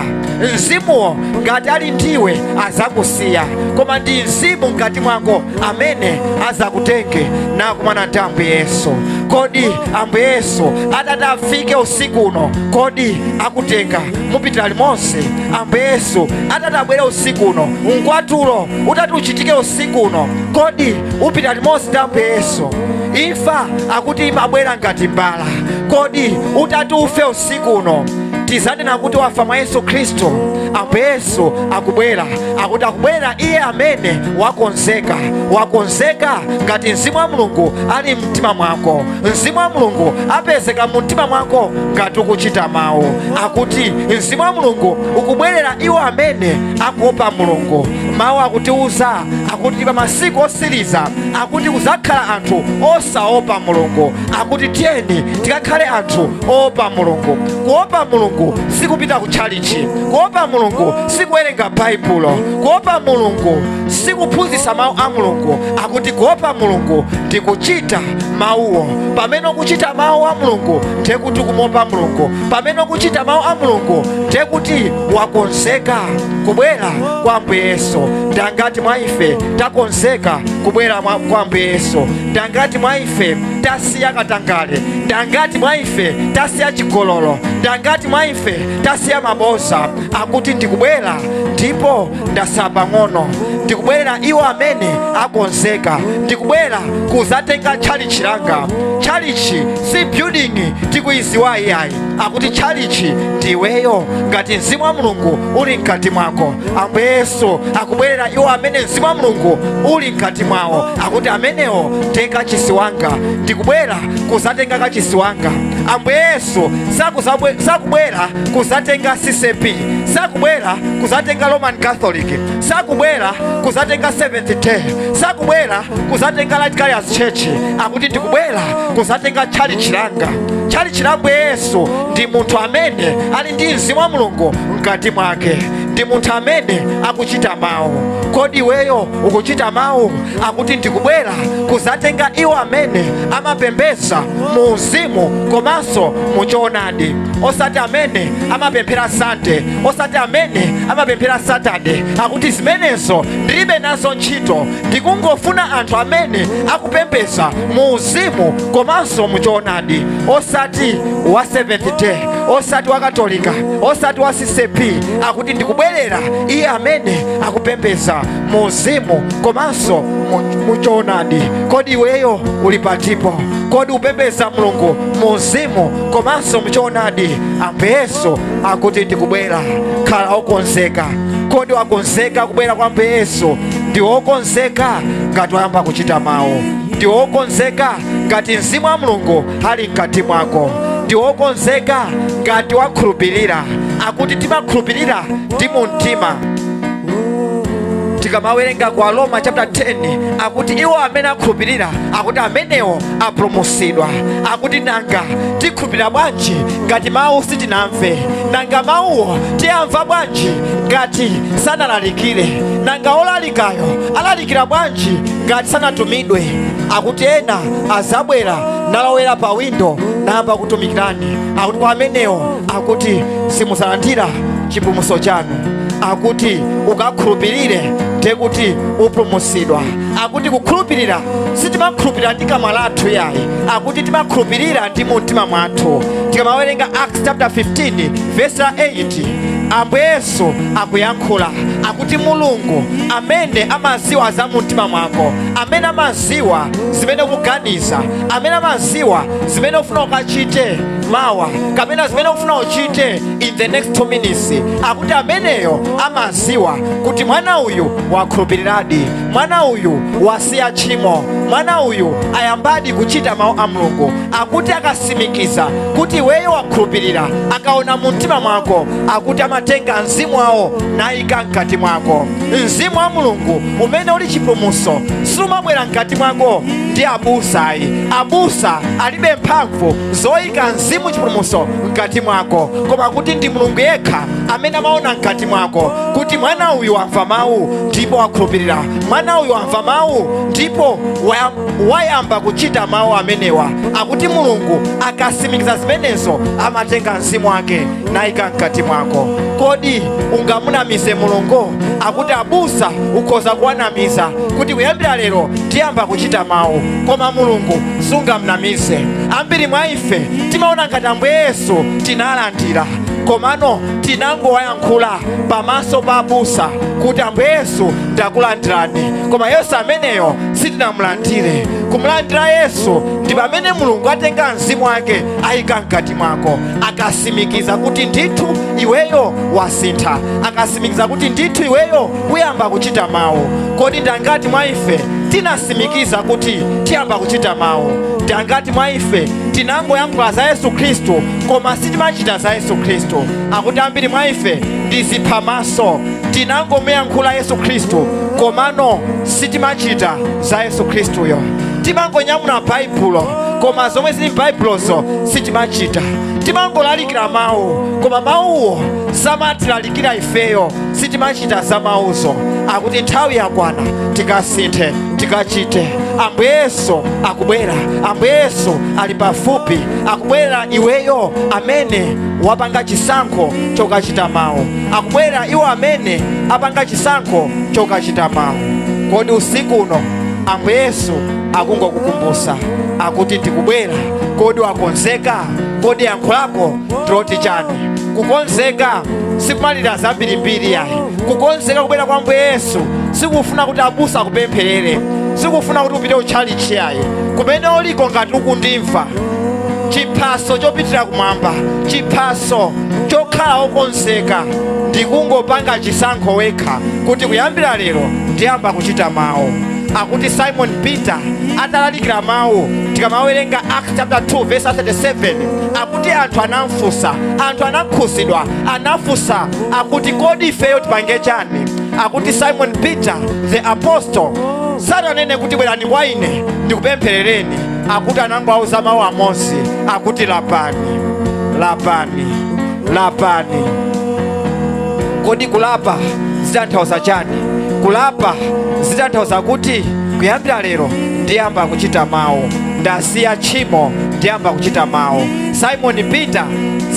mzimuwo ngati ali ndiwe azakusiya, koma ndi mzimu mkati mwako amene azakutenge nakumana ndi Ambuye Yesu. Kodi Ambuye Yesu atati afike usiku uno, kodi akutenga mupitira limodzi? Ambuye Yesu atati abwere usiku uno, mkwatulo utati uchitike usiku uno, kodi upita limodzi ndi Ambuye Yesu? Imfa akuti imabwera ngati mbala. Kodi utati ufe usiku uno, tizanena kuti wafa mwa Yesu Khristu? Ambuye Yesu akubwera, akuti akubwera iye amene wakonzeka. Wakonzeka ngati mzimu wa Mulungu ali mtima mwako. Mzimu wa Mulungu apezeka mu mtima mwako ngati ukuchita mawu. Akuti mzimu wa Mulungu ukubwerera iwo amene akuopa Mulungu. Mawu akutiuza akuti pa masiku osiriza akuti kuzakhala anthu osaopa Mulungu. Akuti tiyeni tikakhale anthu oopa Mulungu. Kuopa Mulungu sikupita kutchalichi, kuopa Mulungu sikuwerenga Baibulo, kuopa Mulungu sikuphunzitsa mawu a Mulungu. Akuti kuopa Mulungu ndi kuchita mawuwo. Pamene ukuchita mawu a Mulungu, ndiye kuti ukumuopa Mulungu. Pamene ukuchita mawu a Mulungu, ndiye kuti wakonzeka kubwera kwa Ambuye Yesu. Ndangati mwa ife takonzeka kubwera kwa Ambuye Yesu? Ndangati mwa ife tasiya katangale? Ndangati mwa ife tasiya chigololo? Ndangati mwa ife tasiya maboza? Akuti ndikubwera ndipo ndasala pang'ono, ndikubwerera iwo amene akonzeka, ndikubwera kuzatenga tchalichi langa. Tchalichi si building tikuiziwa iyayi. Akuti tchalichi ndiweyo ngati mzimu wa Mulungu uli mkati mwako. Ambuye Yesu akubwerera iwo amene mzimu wa Mulungu uli mkati mwawo. Akuti amenewo tenga kachisi wanga, ndikubwera kuzatenga kachisi wanga. Ambuye Yesu sakubwera kuzatenga CCP, sakubwera kuzatenga Roman Catholic, sakubwera kuzatenga Seventh Day, sakubwera kuzatenga Light Carriers Church. Akuti ndikubwera kuzatenga tchalichi langa. Tchalichi la Ambuye Yesu ndi munthu amene ali ndi mzimu wa Mulungu mkati mwake, ndi munthu amene akuchita mawu. Kodi iweyo ukuchita mawu? Akuti ndikubwera kuzatenga iwo amene amapembedza mu uzimu komanso mu choonadi, osati amene amapemphera Sunday, osati amene amapemphera Saturday. Akuti zimenezo ndilibe nazo ntchito, ndikungofuna anthu amene akupembedza mu uzimu komanso mu choonadi, osati wa Seventh Day, osati wa Katolika, osati wa CCP. Akuti ndikubwerera iye amene akupembedza mu uzimu komanso mu choonadi. Kodi iweyo uli patipo? Kodi upembedza Mulungu mu uzimu komanso mu choonadi? Ambuye Yesu akuti ndikubwera, khala okonzeka. Kodi wakonzeka kubwera kwa Ambuye Yesu? Ndi wokonzeka ngati wayamba kuchita mawu, ndi wokonzeka ngati mzimu wa Mulungu ali mkati mwako, ndi wokonzeka ngati wakhulupirira. Akuti timakhulupirira ndi mu mtima. Tikamawerenga kwa Roma chapter 10, akuti iwo amene akhulupirira, akuti amenewo apulumutsidwa. Akuti nanga tikhulupirira bwanji ngati mawu sitinamve? Nanga mawuwo tiyamva bwanji ngati sanalalikire? Nanga olalikayo alalikira bwanji ngati sanatumidwe? Akuti ena azabwera nalowera pa windo nayamba kutumikirani. Akuti kwa amenewo akuti simuzalandira chipulumutso chanu. Akuti ukakhulupirire ndiye kuti upulumutsidwa. Akuti kukhulupirira sitimakhulupirira ndi kamwa lathu yayi, akuti timakhulupirira ndi mu mtima mwathu. Tikamawerenga Acts chapter 15 verse 8, Ambuye Yesu akuyankhula, akuti Mulungu amene amaziwa za mu mtima mwako, amene amaziwa zimene ukuganiza, amene amaziwa zimene ufuna ukachite mawa kapena zimene ufuna uchite in the next 2 minutes, akuti ameneyo amaziwa kuti mwana uyu wakhulupiriradi, mwana uyu wasiya tchimo, mwana uyu ayambadi kuchita mawu a Mulungu. Akuti akasimikiza kuti iweyo wakhulupirira, akaona mu mtima mwako, akuti amatenga mzimu wawo nayika mkati mwako. Mzimu wa Mulungu umene uli chipulumutso sumabwera mkati mwako ndi abusa ayi. Abusa alibe mphamvu zoyika mzimu chipulumutso mkati mwako, koma kuti ndi Mulungu yekha amene amaona mkati mwako kuti mwana uyu wamva mawu ndipo wakhulupirira, mwana uyu wamva mawu ndipo wayamba kuchita mawu amenewa. Akuti Mulungu akasimikiza zimenezo amatenga mzimu wake nayika mkati mwako. Kodi ungamunamize Mulungu? Akuti abusa ukhoza kuwanamiza kuti kuyambira lero tiyamba kuchita mawu, koma Mulungu sungamnamize. Ambiri mwa ife timaona ngati Ambuye Yesu tinalandira, komano tinangowayankhula pamaso pa abusa kuti Ambuye Yesu ndakulandirani, koma Yesu ameneyo sitinamulandire. Kumulandira Yesu ndi pamene Mulungu atenga mzimu wake ayika mkati mwako, akasimikiza kuti ndithu iweyo wasintha, akasimikiza kuti ndithu iweyo uyamba kuchita mawu. Kodi ndangati mwa ife tinasimikiza kuti tiyamba kuchita mawu? Ndangati mwa ife tinangoyankhula za Yesu Khristu koma sitimachita za Yesu Khristu? Akuti ambiri mwa ife ndi ziphamaso, tinangomuyankhula Yesu Khristu komano sitimachita za Yesu Khristuyo. Timangonyamula Baibulo koma zomwe zili m'Baibulozo sitimachita. Timangolalikira mawu koma mawuwo samatilalikira ifeyo, sitimachita za mawuzo. Akuti nthawi yakwana tikasinthe, tikachite. Ambuye Yesu akubwera, Ambuye Yesu ali pafupi, akubwera iweyo amene wapanga chisankho chokachita mawu, akubwera iwo amene apanga chisankho chokachita mawu. Kodi usiku uno Ambuye Yesu akungokukumbutsa akuti ndikubwera, kodi wakonzeka? Kodi yankho lako ndiloti chani? Kukonzeka sikumalira zambirimbiri yayi. Kukonzeka kubwera kwa Ambuye Yesu sikufuna kuti abusa akupempherere, sikufuna kuti upite utchalichi yayi. Kumene uliko ngati ukundimva, chiphaso chopitira kumwamba, chiphaso chokhala wokonzeka ndikungopanga chisankho wekha kuti kuyambira lero ndiyamba kuchita mawu. Akuti Simon Peter atalalikira mawu, tikamawerenga Acts chapter 2 verse 37, akuti anthu anamfunsa, anthu anakhuzidwa, anafunsa akuti kodi ifeyo tipange chani? Akuti Simon Peter the apostle sananene kuti bwerani kwa ine ndikupempherereni, akuti anangowauza mawu amodzi, akuti lapani, lapani, lapani. Kodi kulapa zitanthauza chani? Kulapa zitanthauza kuti kuyambira lero ndiyamba kuchita mawu, ndasiya tchimo, ndiyamba kuchita mawu. Simon Peter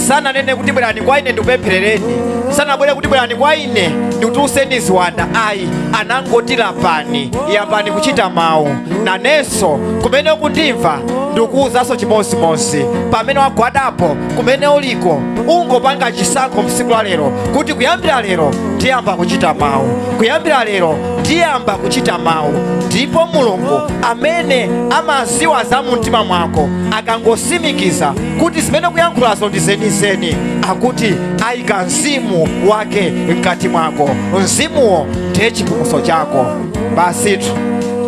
sananene kuti bwerani kwa ine ndikupempherereni, sanabwere kuti bwerani kwa ine ndikutulutseni ziwanda ayi, anangoti lapani, yambani kuchita mawu. Nanenso kumene ukundimva ndikuwuzanso chimodzimodzi, pamene wagwadapo, kumene uliko, ungopanga chisankho msiku la lero kuti kuyambira lero ndiyamba kuchita mawu, kuyambira lero ndiyamba kuchita mawu. Ndipo Mulungu amene amaziwa za mumtima mwako akangosimikiza kuti zimene kuyankhulazo ndi zenizeni, akuti ayika mzimu wake mkati mwako. Mzimuwo ndiye chipulumutso chako. Basitu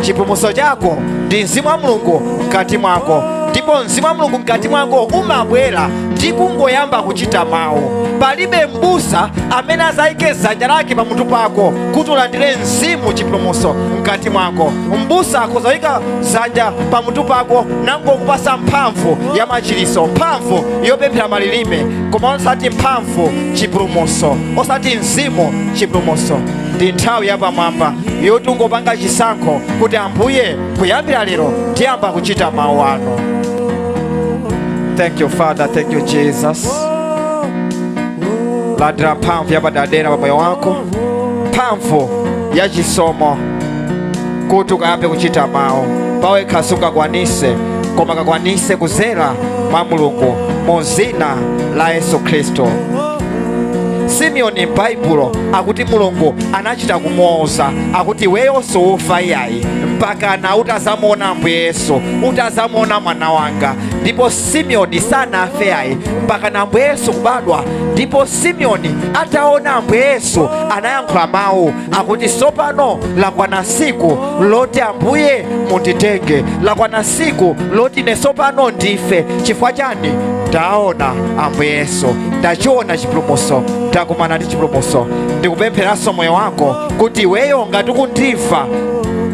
chipulumutso chako ndi mzimu wa Mulungu mkati mwako, ndipo mzimu wa Mulungu mkati mwako umabwera Ndi kungoyamba kuchita mawu. Palibe mbusa amene azayike dzanja lake pamutu pako kuti ulandire mzimu chipulumutso mkati mwako. Mbusa akhoza dzanja pamutu pako nangokupasa mphamvu ya machiriso, mphamvu yopemphera malilime, koma osati mphamvu chipulumutso, osati mzimu chipulumutso. Ndi nthawi yapamwamba yoti ungopanga chisankho kuti, "Ambuye, kuyambira lero ndiyamba kuchita mawu anu." Thank you, Father. Thank you, Jesus. Landira mphamvu yapadera pa moyo wako, mphamvu ya chisomo kuti ukayambe kuchita mawu. Pawekha sungakwanise, koma kakwanise kuzera mwa Mulungu, mu zina la Yesu Khristu. Simeoni m'Baibulo akuti Mulungu anachita kumuwuza akuti, "Iweyo suufa iyayi mpaka na utazamuona Ambuye Yesu, utazamuona mwana wanga." Ndipo Simeoni sanafe ayi mpaka na Ambuye Yesu kubadwa. Ndipo Simeoni ataona Ambuye Yesu anayankhula mawu akuti, "Sopano lakwana siku loti Ambuye munditenge, lakwana siku loti ine sopano ndife. Chifukwa chani? Ndaona Ambuye Yesu, ndachiona chipulumutso, ndakumana ndi chipulumutso." Ndikupempheranso moyo wako kuti iweyo ngati ukundimva,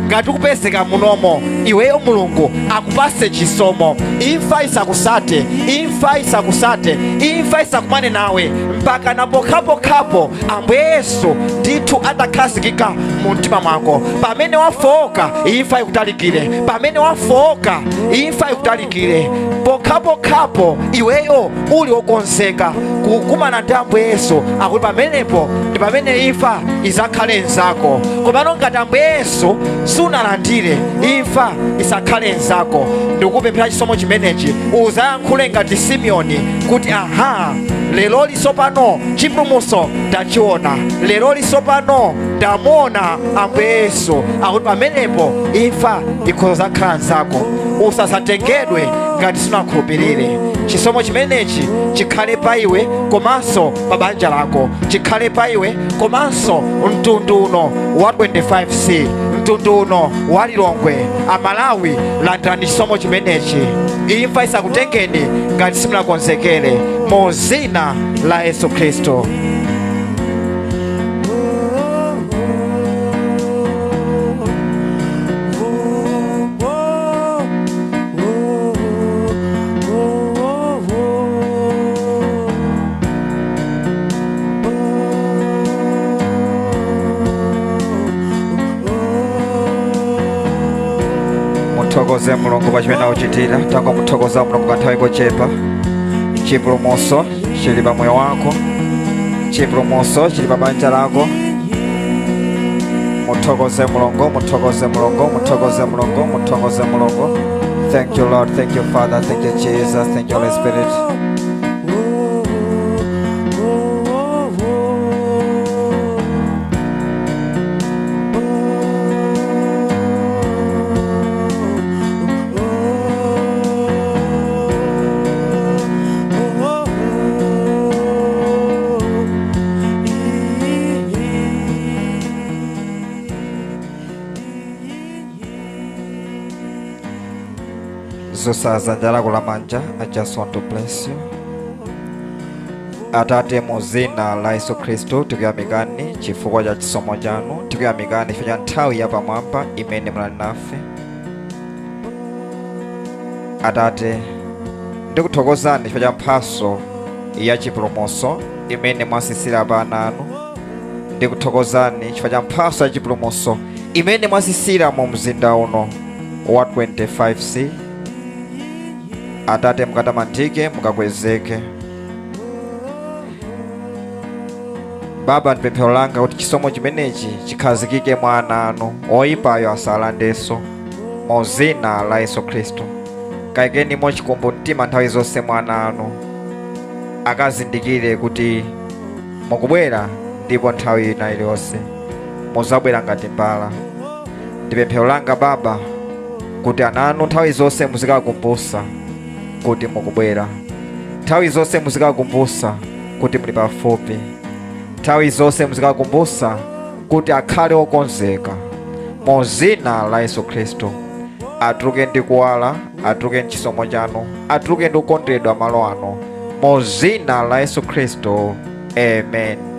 ngati ukupezeka munomo, iweyo Mulungu akupase chisomo. Imfa isakusate, imfa isakusate, imfa isakumane nawe mpaka na pokhapokhapo Ambuye Yesu ndithu atakhazikika mu mtima mwako. Pamene wafowoka, imfa ikutalikire. Pamene wafowoka, imfa ikutalikire. Pokhapokhapo iweyo uli wokonzeka kukumana ndi Ambuye Yesu, akuti pamenepo ndi pamene imfa izakhale nzako. Komano ngati Ambuye Yesu sunalandire, imfa isakhale nzako. Ndikupemphera chisomo chimenechi, uzayankhule ngati Simeoni kuti, "Aha, lero lisopano chipulumutso ndachiona, lero lisopano ndamuona Ambuye Yesu." Akuti pamenepo imfa ikhoza zakhala nzako. Usasatengedwe ngati sunakhulupirire. Chisomo chimenechi chikhale pa iwe komanso pa banja lako, chikhale pa iwe komanso mtundu uno wa 25C, mtundu uno wa Lilongwe. Amalawi, landirani chisomo chimenechi. Imfa isakutengeni ngati simunakonzekere, mu zina la Yesu Khristu. Muthokoze Mulungu pa chimene akuchitira. Tangomuthokoza Mulungu kanthawi kochepa. Chipulumutso chili pa moyo wako, chipulumutso chili pa banja lako. Muthokoze Mulungu, muthokoze Mulungu, muthokoze Mulungu, muthokoze Mulungu. Thank you, Lord. Thank you, Father. Thank you, Jesus. Thank you, Holy Spirit. Dzutsa dzanja lako lamanja. I just want to bless you. Atate, mu zina la Yesu Khristu, tikuyamikani chifukwa cha chisomo chanu, tikuyamikani chifukwa cha nthawi yapamwamba imene munali nafe. Atate, ndikuthokozani chifukwa cha mphatso ya chipulumutso imene mwasisira pa ana anu. Ndikuthokozani chifukwa cha mphatso ya chipulumutso imene mwasisira mu mzinda uno wa 25C. Atate, mukatamandike, mukakwezeke. Baba, ndipemphero langa kuti chisomo chimenechi chikhazikike mwa ana anu, oyipayo asalandenso, mu zina la Yesu Khristu. Kayikenimo chikumbu mtima nthawi zonse mwa ana anu, akazindikire kuti mukubwera, ndipo nthawi ina iliyonse muzabwera ngati mbala. Ndipemphero langa, Baba, kuti ana anu nthawi zonse muzikakumbusa kuti mukubwera, nthawi zonse muzikakumbusa kuti muli pafupi, nthawi zonse muzikakumbusa kuti akhale okonzeka, mu zina la Yesu Khristu. Atuluke ndi kuwala, atuluke mchisomo chanu, atuluke ndi kukondedwa malo ano. Mu zina la Yesu Khristu, amen.